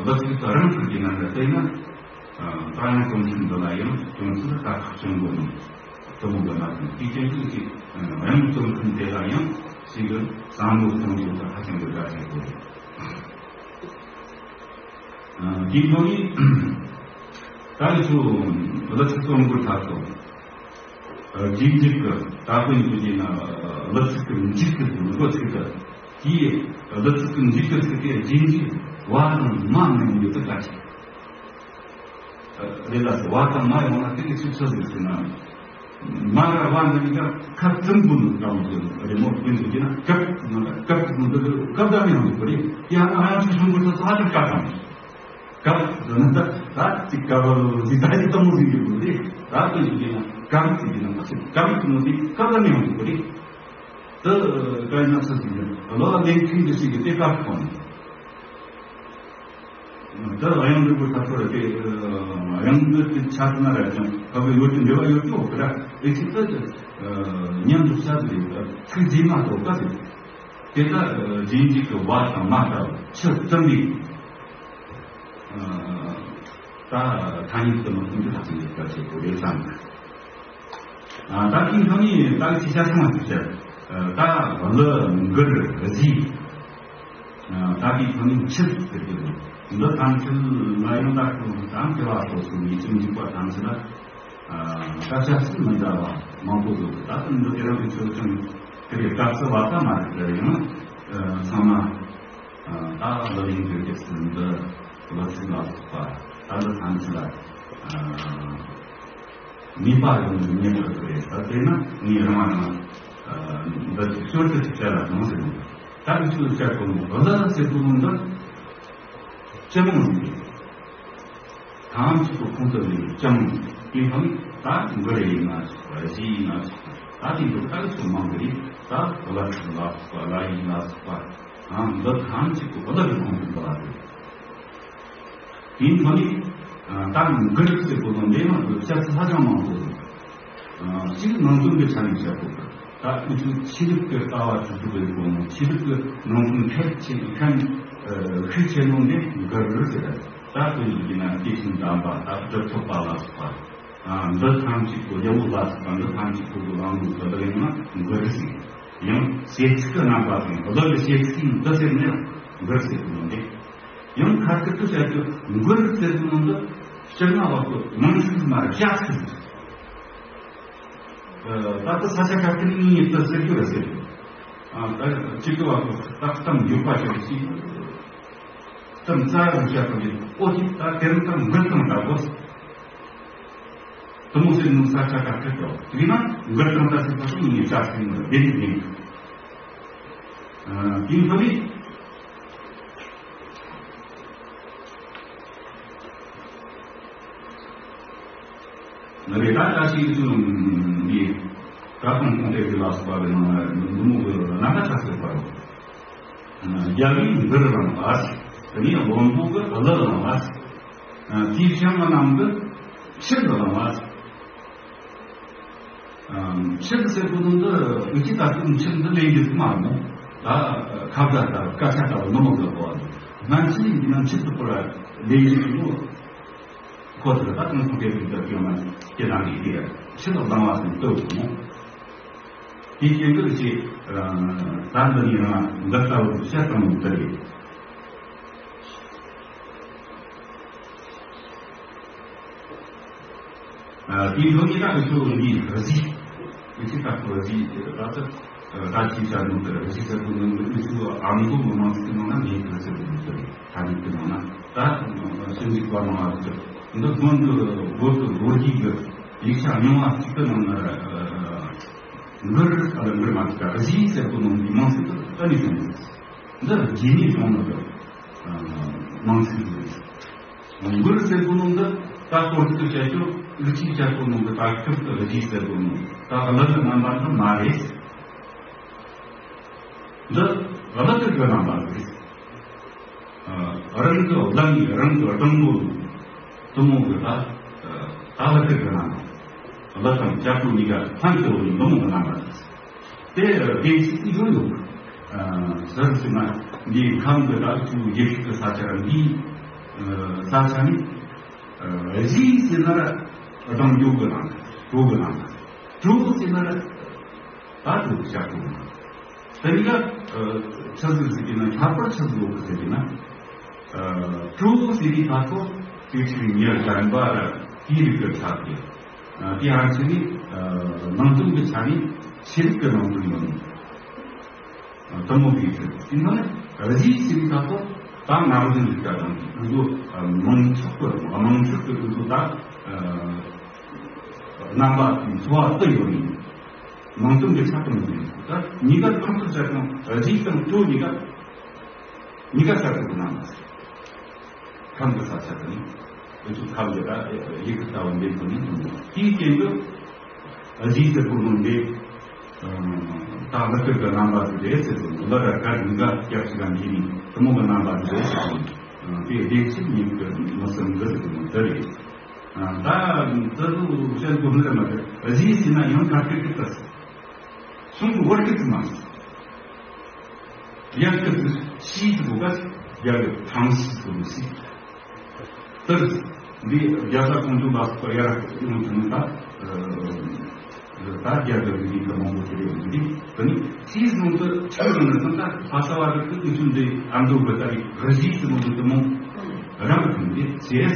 ལ་ཚིག་ད་རང་དྲགས་ཀྱི་ན་འདྲ་བལྟས་ན། ད་ཡང་སྟོན་མཁན་འདི་ལ་ཡང་སྐྱོན་ཚིག་ལ་ལྟ་ཁག་བྱུང་དགོས་ནས་དུ་མོ་གི་ན་དང་དེའི་རྐྱེན་གྱིས་ཨ་ཡང་སྟོན་མཁན་དེ་ལ་ཡང་ཞིག་གི་བསམ་བློ་གཏོང་དགོས་ད་ཧ་ཅང་གི་དགའ་ཆེ་དགོས་རེད། དེའི་ཐོག་ནས་ད་ལྟ་ཚོ་ལ་ཚིག་སྟོན་དགོས་ཐག་ཏུ། རྗེས་འཇུག་གི་ད་དཔེ་འཇུག་རྒྱུ་ན་ལ་ཚིག་གི་འཇུག་གི་འགོ་ཚིག་གི་དེའི་ལ་ཚིག་གི་འཇུག་གི་ཚིག་གི་རྗེས་འཇུག་བ་དང་མ་མི་ཡོང་རྒྱུ་དེ་ག་ཅིག་རེད་ལ་སོ་བ་དང་མ་ཡོང་ན་དེ་གི་ཚིག་ཚོད་ཟིག་ཟིན་ན་མ་ར་བ་འདི་ནི་ཀ་ཁ་ཙམ་བུ་ནི་ཀ་མོ་ཟིན་རེ་མོ་དཔེ་འཇུག་རྒྱུ་ན་སྐབས་ནང་ལ་སྐབས་ནང་ལ་སྐབས་ད་མི་ཡོང་རྒྱུ་རེད། ཡང་ཨ་ཡང་ཚིག་སོང་དགོས་ད་ས་ཅིག་ཀ་དང་། སྐབས་དེ་ནི་ད་ད་ཅིག་སྐབས་ལོ་ཟིག་ད་ཅིག་གཏོང་ཟིག་ཡོད་དགོས་རེད། ད་དེ་ཡིན་ན་སྐབས་ཅིག་ཡིན་ན་མ་ཟིག་སྐབས་ཀྱི་ནང་དེ་སྐབས་ལ་ནི་ཡོང་དགོས་རེད། དེ་སྐབས་ཡིན་ན་ཚོད་ཟིག་ཡིན་ལོ་ལ་ལེན་ཁྱིམ་གྱི་ཞིག་གི་དེ་སྐབས་ཁོ་ནི་ད་དབྱངས་འགྲུབ་པའི་ཐབས་ཚོད་རེད། དེ་དབྱངས་འགྲུབ་དེ་ཆ་ཚང་ར་ཅང་ཁ་བའི་ཡོད་དུ་འབྲེལ་བ་ཡོད་དུ་འོག་ར་ཨེ་ཅིག་ད་མཉམ་དུ་བཤད་དུ་ཡོད་ད་ཚིག་རྗེས་མ་གཏོགས་ད་དེ། དེ་ལྟར་རྗེས་འཇུག་གི་བ་དང་མ་ལྟ་བུ་ཕྱིར་བཏུམ་པའི་ད་ཐ་སྙད་དུ་མ་གསུངས་ཀྱི་ཐ་སྙད་ཀྱི་སྐད་ཆ་གོ་རེ་བསམ། ད་དེའི་ཐོག་ནས་ད་ཅི་བྱ་སོང་ཞིག་བྱ། ད་ལི་འགུར་གཟིགས། ད་དེའི་ཐོག་ནས་ཕྱིར་ཟེར་གྱི་འདུག་འདི་ཐམས་ཅད་ལ་ཡང་ད་ཁོང་དང་དེ་བ་སོ་སོ་ཉེས་ཅན་འཇུག་པ་ཐམས་ཅད་ལ། སྐད་ཆ་སུ་མི་འདྲ་བ་མང་པོ་འདུག་ད་དུང་འདི་དེ་རིང་གི་ཆོས་ཅན་དེ་རིགས་སྐབས་སུ་བ་ད་མ་རེད་དེ་ཡང་ཚང་མ་ད་ལོ་ཡིན་དུས་ཀྱི་སུན་འདི་ལོ་ཚིགས་ལ་སོགས་པ་ད་འདི་ཐམས་ཅད་ལ་ནུས་པ་ཡོང་ནས་ཉན་ཐུབ་ཀྱི་རེད། ད་དེ་ན་ངས་རང་རང་འདི་ཞོར་དུ་ཅིག་བཤད་ལ་གང་ཟེར་ནས་ད་འུ་ཚོས་བཤད་དགོས་ནོ་ལ་ཟེར་དགོས་ནོ་འདི་སྤྱི་དམངས་ཟིག་རེད། ཐང་ཅིག་གི་ཁོང་དུ་ལས་ཀྱང་དེ་ཐང་ད་འགུར་ཡིན་ན་ཆོག་གཞི་ཡིན་ན་ཆོག་ད་དེ་འདུག་ད་ཚོ་མང་གི་རེད། ད་བླ་ཁྲི་ལ་སོགས་པ་བླ་ཡིན་ལ་སོགས་པ་ཐང་འདི་ཐང་ཅིག་གི་བླ་རི་ཁོང་དུ་འགྲོ་བ་རེད། དེ་ཐང་ནི་ ད་མགུར་ཟེར་གོ་ནོ་འདི་ནང་དུ་སྐྱ་ཚིག་ཧ་ཅང་མང་པོ་འདུག་གཅིག་ནང་དོན་གྱི་ཆ་ནས་བཤད་དགོས་པ། ད་འུ་ཚོ་ཆོས་ལུགས་ཀྱི་ལྟ་བ་ཇི་ལྟར་ཡོད་གོ་ནོ། ཆོས་ལུགས་ཀྱི་ནང་དོན་ཕལ་ཆེ་ཁན་ཤུགས་ཆེ་ནོ་འདི་མགུར་ཟེར། ད་དེ་ཡིན་ན་སྐྱེས་ཆེན་དམ་པ་དང་སྒྲུབ་ཐོབ་པ་ལ་སོགས་པ། འདི་ཐམས་ཅད་པོ། རྒྱལ་པོ་ལ་སོགས་པ་འདི་ཐམས་ཅད་པོ་གི་ལམ་ལུགས་དེ་དག་ཡང་ན་མགུར་ཟེར། ཡང་གསེར་ཚིག་གི་རྣམ་པ་ཟེར། བླ་གི་གསེར་ཚིག་འདི་ཟེར་ནས་མགུར་ཟེར་གོ་ནོ་འདི། ཡང་ཁ་སྐད་དུ་བཤད་རྒྱུ་མགུར་ཟེར་གོ་ནོ་འདི་སྤྱིར་ན་བ་གི་མང་ཚིག་མ་རེད། བྱ་ཚིག་རེད། ད་ལྟ་ས་ཆ་ཁ་སྐད་གཉིས་དུ་ཟེར་རྒྱུ་རེད་ཟེར། ད་གཅིག་གི་བ་གི་རྟགས་གཏམ་འཇུག་པ་ཞིག་ཅིག་གཏམ་རྩ་རུ་བཤད་པ་ཡིན། ཨོ་དེ་ད་དེ་རིང་ད་མགུར་དང་འདྲ་བོ། དེ་མོ་ཟེར་ནོ་ས་ཆ་ཁ་སྐད་དུ། དེ་ན་མགུར་དང་འདྲ་ཟེར་བ་དེ་ཡིན། བྱ་ཟེར་ནོ་དེ་ནི་ཡིན། དེ་ཡིན་ཐོག་ནས། ནི་རེ་ད་ལྟ་ཞིག་ཚུལ་འདི་ཀ་ཁོང་ཁོང་དེ་གི་ལ་སོགས་པ་གི་ནང་ན་འདི་མོ་གི་རྣམ་པ་ཆགས་ཡོད་པ་རེད། རྒྱལ་བའི་མགུར་བླངས་པ། དེ་ནས་བློན་པོ་གི་གླུ་བླངས་པ། དེའི་ཞང་རྣམས་ཀྱི་ཕྱིར་དུ་བླངས་པ། ཕྱིར་ཟེར་གོ་ནོ་འདི་འུ་ཅག་ད་དུང་ཕྱིར་འདི་ལེན་རྒྱུ་མ་རེད་མོ། ད་ཁ་བརྡ་ལྟ་བུ་སྐད་ཆ་ལྟ་བུ་ནི་མོ་ཟེར་གོ་བ་རེད། སྔ་ཕྱི་ཡིན་ན་ཕྱིར་དུ་སྐོར་ལེན་རྒྱུ་ཡོད། ཁོ་ཚོས་ད་དུང་ཁོང་གིས་དུས་ཚོད་སྐྱོན་མ་སྐྱེ་ན་འགྲིག་གི། ཕྱིར་དུ་བླང་བ་ཟེར་ལྟོས་དགོས་མོ། དེའི་རྐྱེན་གྱིས་ཅི། ད་འདི་ནི་ཡང་འདི་ལྟ་བུ་བཤད་སྟངས་འདི་རེད། དེའི་ལོ་ཉི་ཤུ་རྩ་གཉིས་འདི་གཟི། འུ་ཅག་ད་ཁོ་གཟི་ད་ལྟ་ད་ཅི་བྱ་ནོ་དེར་གཟི་ཟེར་གོ་ནོ་འདི་འུ་ཚོ་ཨ་མདོ་མི་མང་ཚོགས་ནང་ན་མེད་གི་ཟེར་གོ་ནོ་དེ་རེད། ད་ནི་དེ་ནང་ན་ད་སུན་འཇུག་པ་མང་བ་ཚོས་འདི་སྔོན་གྱི་བོད་ཀྱི་ལོ་རྒྱུས་ཀྱི་ཡིག་ཆ་རྙིང་བ་གཅིག་གི་ནང་ན་མགུར་ཨ་ལ་མགུར་མ་གཅིག་ག་གཟི་ཟེར་གོ་ནོ་འདི་མང་ཚོགས་ཀྱིས་ད་ནི་ཟེར་ནོ་འདི་རྗེས་ནས་བྱུང་ནོ་དེ་མང་ཚོགས་ཀྱི་རེད། མགུར་ཟེར་གོ་ནོ་འདི་ད་སྐོར་ཚིག་བཤད་ཆོག་གི་ཅིག་བཤད་གོ་ནོ་འདི་ད་སྐབས་དེ་གཟི་ཟེར་གོ་ནོ་ད་གླུ་གི་རྣམ་པ་འདི་མ་རེད། འདི་གླུ་གི་རྣམ་པ་རེད། རང་གི་གླུ་ནི་རང་གི་སྡོང་པོ་དེ་མོ་གི་ད་ད་གླུ་གི་རྣམ་པ། གླུ་དང་བྱ་སྤུ་གཉིས་ཀ་ལྷན་དུ་ཡོད་ནི་མོ་གི་རྣམ་པ་རེད། དེ་དེ་ཡོད་ཡོད། ཟེར་ཟེར་ན་འདིའི་ཁམས་ཀྱི་ད་ཆུ་ཡེ་ཤུ་གི་ས་ཆ་འདིའི་ས་ཆ་ནི་གཟི་ཟེར་ན་ར་སྡོང་འཇུག་གི་ནང་གྲོ་གི་ནང་གྲོ་ཟེར་ན་ར་ད་གྲོ་གི་ཞག་གྲོ་གི་ནང་དེ་ནི་ཡ་ཆི་ཟིག་ཟེར་གི་ན་ཁྱད་པར་ཆི་ཟིག་ཡོད་གི་ཟེར་གི་ན། གྲོ་ཟེར་བའི་ད་ཚོ་དུས་ཚོད་ཉེར་གཞན་པ་ར་དེའི་རིགས་ཀྱི་ཆ་དེ། དེ་ཡང་ཆི་ནི་ནང་དོན་གྱི་ཆ་ནས་ཆོས་ལུགས་ཀྱི་ནང་དོན་ཡོད་ནི། དེ་མོ་གི་ཡིག་ཚད་དེ་ནང་གཟི་ཟེར་བའི་ད་ཚོ་ད་ང་རང་ཚོའི་རིག་པ་དང་འུ་ཚོ་མང་ཚོགས་ཀྱི་དམངས་ཁྲོད་ཀྱི་འུ་ཚོ་ད་རྣམ་པ་དེ་འཚོ་བ་དུ་ཡོད་ནི། ནང་དོན་གྱི་ཆ་དེ་མོ་ཡིན། ད་གཉིས་ཀ་གང་དུ་བྱ་དང་གཟི་དང་གྲོ་གཉིས་ཀ་གཉིས་ཀ་ས་ཁུག་ནང་ཁམས་ཀྱི་ས་ཆ་དང་འུ་ཚོ་ཁམས་ཀྱི་ད་ཡི་གེ་ལྟ་བུ་འདི་ཚོ་ནི་དེའི་རྐྱེན་གྱིས་གཟི་ཟེར་གོ་ནོ་འདི་ད་གླུ་གར་གྱི་རྣམ་པ་ཟིག་རེད་ཟེར་དུས་གླུ་ར་གར་གཉིས་ཀ་སྐྱབས་སུ་ལ་འདི་ནི་དེ་མོ་གི་རྣམ་པ་ཟིག་རེད་ཟེར་དུས་དེ་བདེན་ཚིག་ཉིད་ཀྱི་མི་སེམས་འདི་ཟེར་གོ་ནོ་འདི་རེད། ད་ད་དུ་བཤད་དགོས་ནི་རེད་མ་རེད། གཟི་ཟེར་ན་ཡང་ག་སྐད་ཀྱི་ད་ཟེར། གསུང་གི་བར་གྱི་ཚིག་མ་ཟེར། ཡར་སྐད་དུ་ཤིས་ཟེར་གོ་ག་ཡར་གི་ཐང་ཤིས་ཟེར་གོ་ཤིས། དེར་འདི་རྒྱ་ས་ཀོང་ཇོ་ལ་སོགས་པ་ཡར་ཡོང་དུས་ནི་ད་ད་རྒྱ་གི་རིག་གནས་ཀྱི་མང་པོ་དེ་རེད་འདི་དེ་ནི་ཤིས་ཟུང་དུ་ཆགས་ཡོང་ནས་ད་ལྷ་ས་བ་རིགས་ཀྱི་ཨུ་ཆུ་འདི་ཨ་མདོ་གི་ད་རིག་རི་ཤིས་ཟེར་གོ་འདི་དེ་མོ་རང་གི་འདི་ཟེར།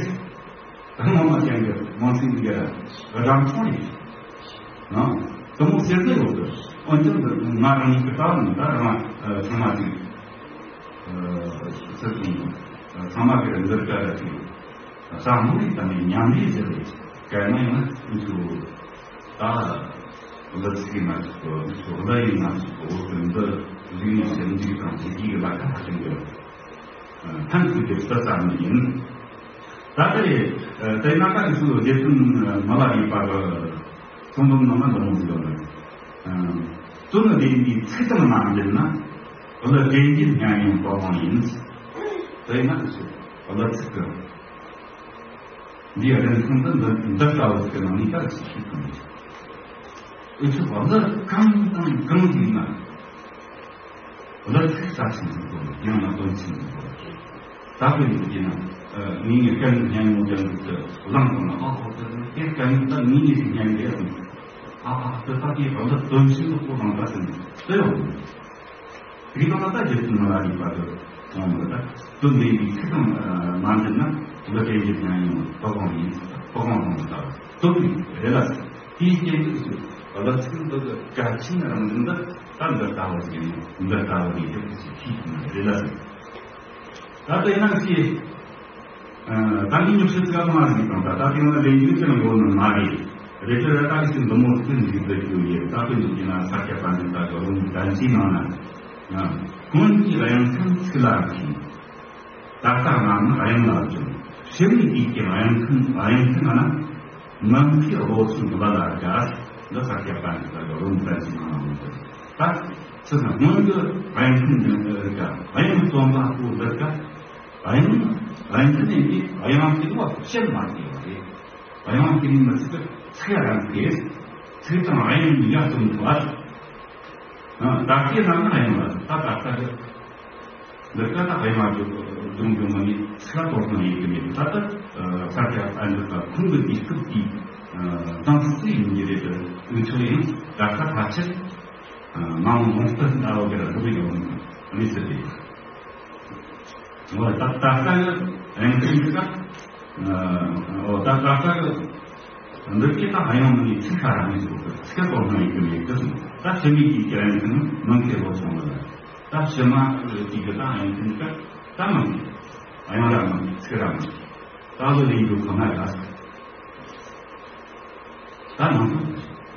ད་ངོ་མ་ཅན་གྱི་དམངས་སེམས་ཀྱི་རང་མཚོ་རེད། ཨང་། དེ་མོ་ཟེར་གྱི་ཡོད་གི། འོན་ཀྱང་འདི་ང་རང་གི་ལྟ་བ་ནི་ད་རང་ཚང་མ་ཅིག་ཟེར་གྱི་ཡིན། ཚང་མ་གི་འདིར་བཀའ་ར་ཅིག་བསམ་བློ་རིག་དང་ནི་མཉམ་ལས་ཟེར་བའི་སྐད་ན་ཡང་ན་འུ་ཚོ་ད་གླུ་ཚིག་ཡིན་ན་ཆོག་གི། འུ་ཚོ་གླུ་ཡིན་ན་ཆོག་གི། འོ་དེ་འདི་རིག་གནས་ཞིབ་འཇུག་དང་འཕེལ་རྒྱས་ཀྱི་ལ་ཁ་ཧ་ཅང་གི་ཕན་ཐོགས་ཀྱི་ལྟ་ཙམ་ཡིན། ད་ལྟ་རེད། དེ་ན་ད་ཁྱེད་ཚོས་རྗེ་བཙུན་མི་ལ་རས་པ་གི་གསུང་འབུམ་ནང་ན་འདི་མོ་ཟིག་ཡོད་རེད། དོན་བདེན་པའི་ཚིག་དང་མ་ལྡན་ན། གླུ་དྲན་རྒྱུ་སྙན་ཡང་སྤོབས་དབང་ཡིན། དེ་ན་ཁྱེད་ཚོས་གླུ་ཚིག་གི་ འདིའི་རིན་ཐང་འདི་འདི་འདི་ལྟ་བུ་གི་ནང་ནས་ད་ཅི་ཞིག་གང་ཡིན། འུ་ཚོ་བ་ལ་གང་དང་གང་ཡིན་ན། ལ་ཚིག་རྩ་ཆེན་པོ་དགོས། ཡང་ན་དོན་ཆེན་པོ་དགོས། ད་དཔེ་འདི་ཡིན་ན། ངས་ངའི་སྐད་ནས་སྙན་མོ་རྒྱག་འདུག་ཏུ་བླངས་སོང་ན། ཨ་ཧོ། དེ་དེ་སྐད་ནས་ད་ངས་ངས་སྙན་རྒྱག་ཨ་ཨ་དེ་ད་དེ་བ་ལ་དོན་ཆེན་པོ་དགོས་དང་ད་དེ་ནས་དེ་ཡོང་། དེ་དང་ད་རྒྱུ་མཚན་མ་ལ་ཡིན་པ་དེ་མཐོང་མི་ད། དོན་དེ་འདི་ཚིག་དང་མ་འབྲེལ་ན་ལ་སྐད་ཡིག་ཀྱང་ཡིན་ཏོག་དབང་ཡིན་ཏོག་དབང་དང་ད་དོན་རེད་ལ། དེའི་རྐྱེན་གྱིས་སུ་ལ་ཚིག་འདི་གི་གལ་ཆེན་རང་བཞིན་འདི་ད་འདི་ལྟ་བུ་ཞིག་ཡིན། འདི་ལྟ་བུ་ཡིན་ཞེས་ཤིག་རེད་ལ། ད་ལྟ་ཡིན་ན་ཅི། ད་འདི་ཉོ་ཤེས་ཚིག་མ་རིག་དང་ད་ལྟ་དེ་ང་ལས་འགུལ་ཅང་ཡོད་ནི་མ་རེད། རེད་དེ་ར་ད་གི་ཅི་འདི་མོ་ཚིག་འཇིག་འདི་རྒྱུ་ཡིན། ད་དཔེ་འདུག་ཡིན་ན་ས་སྐྱ་པཎྜི་ཏ་གི་ལུང་གི་བདེན་བཞིའི་ནང་ན། སྔོན་གྱི་དབྱངས་མཐུན་ཚིག་ལ་མཁས། ད་ལྟ་རྣམས་ནི་དབྱངས་ལ་བཅོལ། ཕྱི་མའི་དུས་ཀྱི་དབྱངས་མཐུན་དབྱངས་མཐུན་ན། མུན་པའི་བློ་ཆུང་ལ་ལ་དགའ། འདི་ས་སྐྱ་པཎྜི་ཏ་གི་ལུང་བདེན་བཞིའི་ནང་ན་ཡོད། ད་ཚིག་ན་སྔོན་གྱི་དབྱངས་མཐུན་གྱི་དབྱངས་རྩོམ་པ་པོ་འདི་ག་དབྱངས་དབྱངས་མཐུན་ནས་དབྱངས་ཀྱི་བ་བཤད་མ་བྱས་པ་རེད། དབྱངས་ཀྱི་མི་ཚིག་ཚིག་རང་གིས་ཚིག་དང་དབྱངས་གཉིས་ཀ་རྩོམ་ཐུབ་པ། ད་ལྟའི་ནང་ན་དབྱངས་ལ་ད་ད་ལྟ་གི་འདི་ལྟ་ད་དབྱངས་ལ་འཇུག་འཇུག་འཇུག་མ་ནི་ཚིག་ལ་དོ་སྣང་ཡེད་ཀྱི་མེད། ད་ལྟ་ས་སྐྱ་པཎྜི་ཏ་ཁོང་གི་དུས་སྐབས་ཀྱི་གཏམ་ཚིག་ཡིན་གྱི་རེད། དུས་ཚོད་ཡང་ད་ལྟ་ཕལ་ཆེར་ནང་ལོང་ལྟར་འདྲ་བོ་གི་ར་འགྲོ་གི་ཡོད་མི་སྲིད་དེ། འོ་ད་ད་ལྟ་གི་དབྱངས་ཅན་གྱི་ད། འོ་ད་ད་ལྟ་གི་འདི་སྐད་ད་ཧ་ཡང་མི་ཚིག་ཁ་ར་མི་འཇུག་གི་ཚིག་ག་དོ་སྣང་ཡེད་གི་མེད་གི། ད་ཕྱི་མའི་དུས་ཀྱི་དབྱངས་ཅན་མུན་པའི་བློ་ཆུང་ལ། ད་ཕྱི་མ་དུས་ཀྱི་ད་དབྱངས་ཅན་གྱི་ད་མི་དབྱངས་ར་མི་ཚིག་ར་མི། ད་ལོ་ལེན་རྒྱུ་ཁོ་ན་ཡ། ད་ནང་དུ་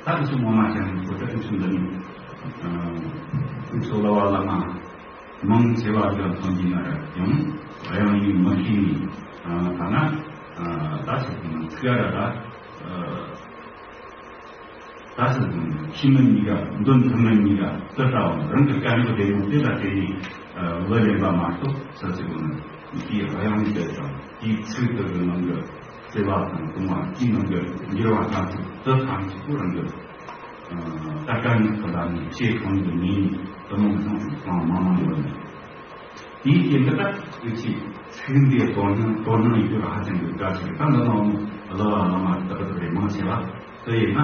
ད་དུས་སུ་ངོ་མ་ཅན་གྱི་གོ་ཆ་དུས་སུ་འདི་ནི་དུས་སུ་ལ་བ་ལ་མ་མང་ཆེ་བ་གི་ཐོན་གྱི་ན་ར་ཡང་ར་ཡང་ཡིན་མི་ཤེས་ནི། ཐ་ན་ད་ཚིག་ཚིག་ཡ་ར་ད་ད་ཚིག་ཤི་མིན་གཉིས་ཀ་འདོན་ཐུབ་མིན་གཉིས་ཀ་དུ་ལྟ་བ་རང་གི་དཀའ་ངལ་དེ་ཡོང་དེ་ལ་དེ་ནི་ལོ་ལེན་པ་མ་གཏོགས་ས་ཚིག་གོ་ནི་དེའི་ར་ཡང་དེ་དང་དེའི་ཚིག་དེ་གི་ནང་གི་བརྩེ་བ་དང་གདུང་བ་དེའི་ནང་གི་འགྱུར་བ་ཐམས་ཅད་དུ་ཐམས་ཅད་པོ་རང་གི་ད་དཀའ་ངལ་གྱི་ལམ་ནས་ཆེས་གང་གི་ཉིན་དུ་མང་ཐང་དང་མང་མང་ཡོད་ནས། དེའི་རྐྱེན་གྱིས་ད་འུ་ཆའི་ཚིག་འདིའི་དོ་སྣང་དོ་སྣང་ཡོད་རྒྱུ་ཧ་ཅང་གི་དགའ་ཞིག་ད་འདི་ནང་བླ་བ་བླ་མ་དག་དག་རེ་མང་ཆེ་བ་དེ་ཡིན་ན་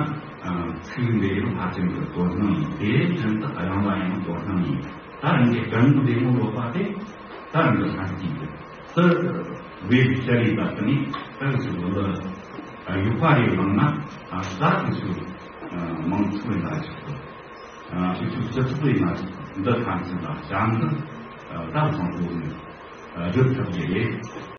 ཚིག་འདི་ཡང་ཧ་ཅང་གི་དོ་སྣང་ཡིན། དེ་བཞིན་དུ་དབྱངས་ལ་ཡང་དོ་སྣང་ཡིན། ད་རང་གི་དགའ་མོ་བདེ་མོ་ལོག་པ་དེ་ད་རང་གི་ཧ་ཅང་གི་དེ་བས་བཤད་ཡིན་པ་དེ་ནི་ད་འུ་ཆའི་བླ་ཡུག་པ་རེ་བླངས་ན་ད་འུ་ཆའི་མང་ཚོགས་ཡིན་ན་ཆོག་གི། ཨ་ཕྱི་ཕྱོགས་སྤྱི་ཚོགས་ཡིན་ན་འདི་ཐམས་ཅད་ལ་བྱང་གི་ད་བཟང་པོ་ཡོད་ཐུབ་ཀྱི་རེད།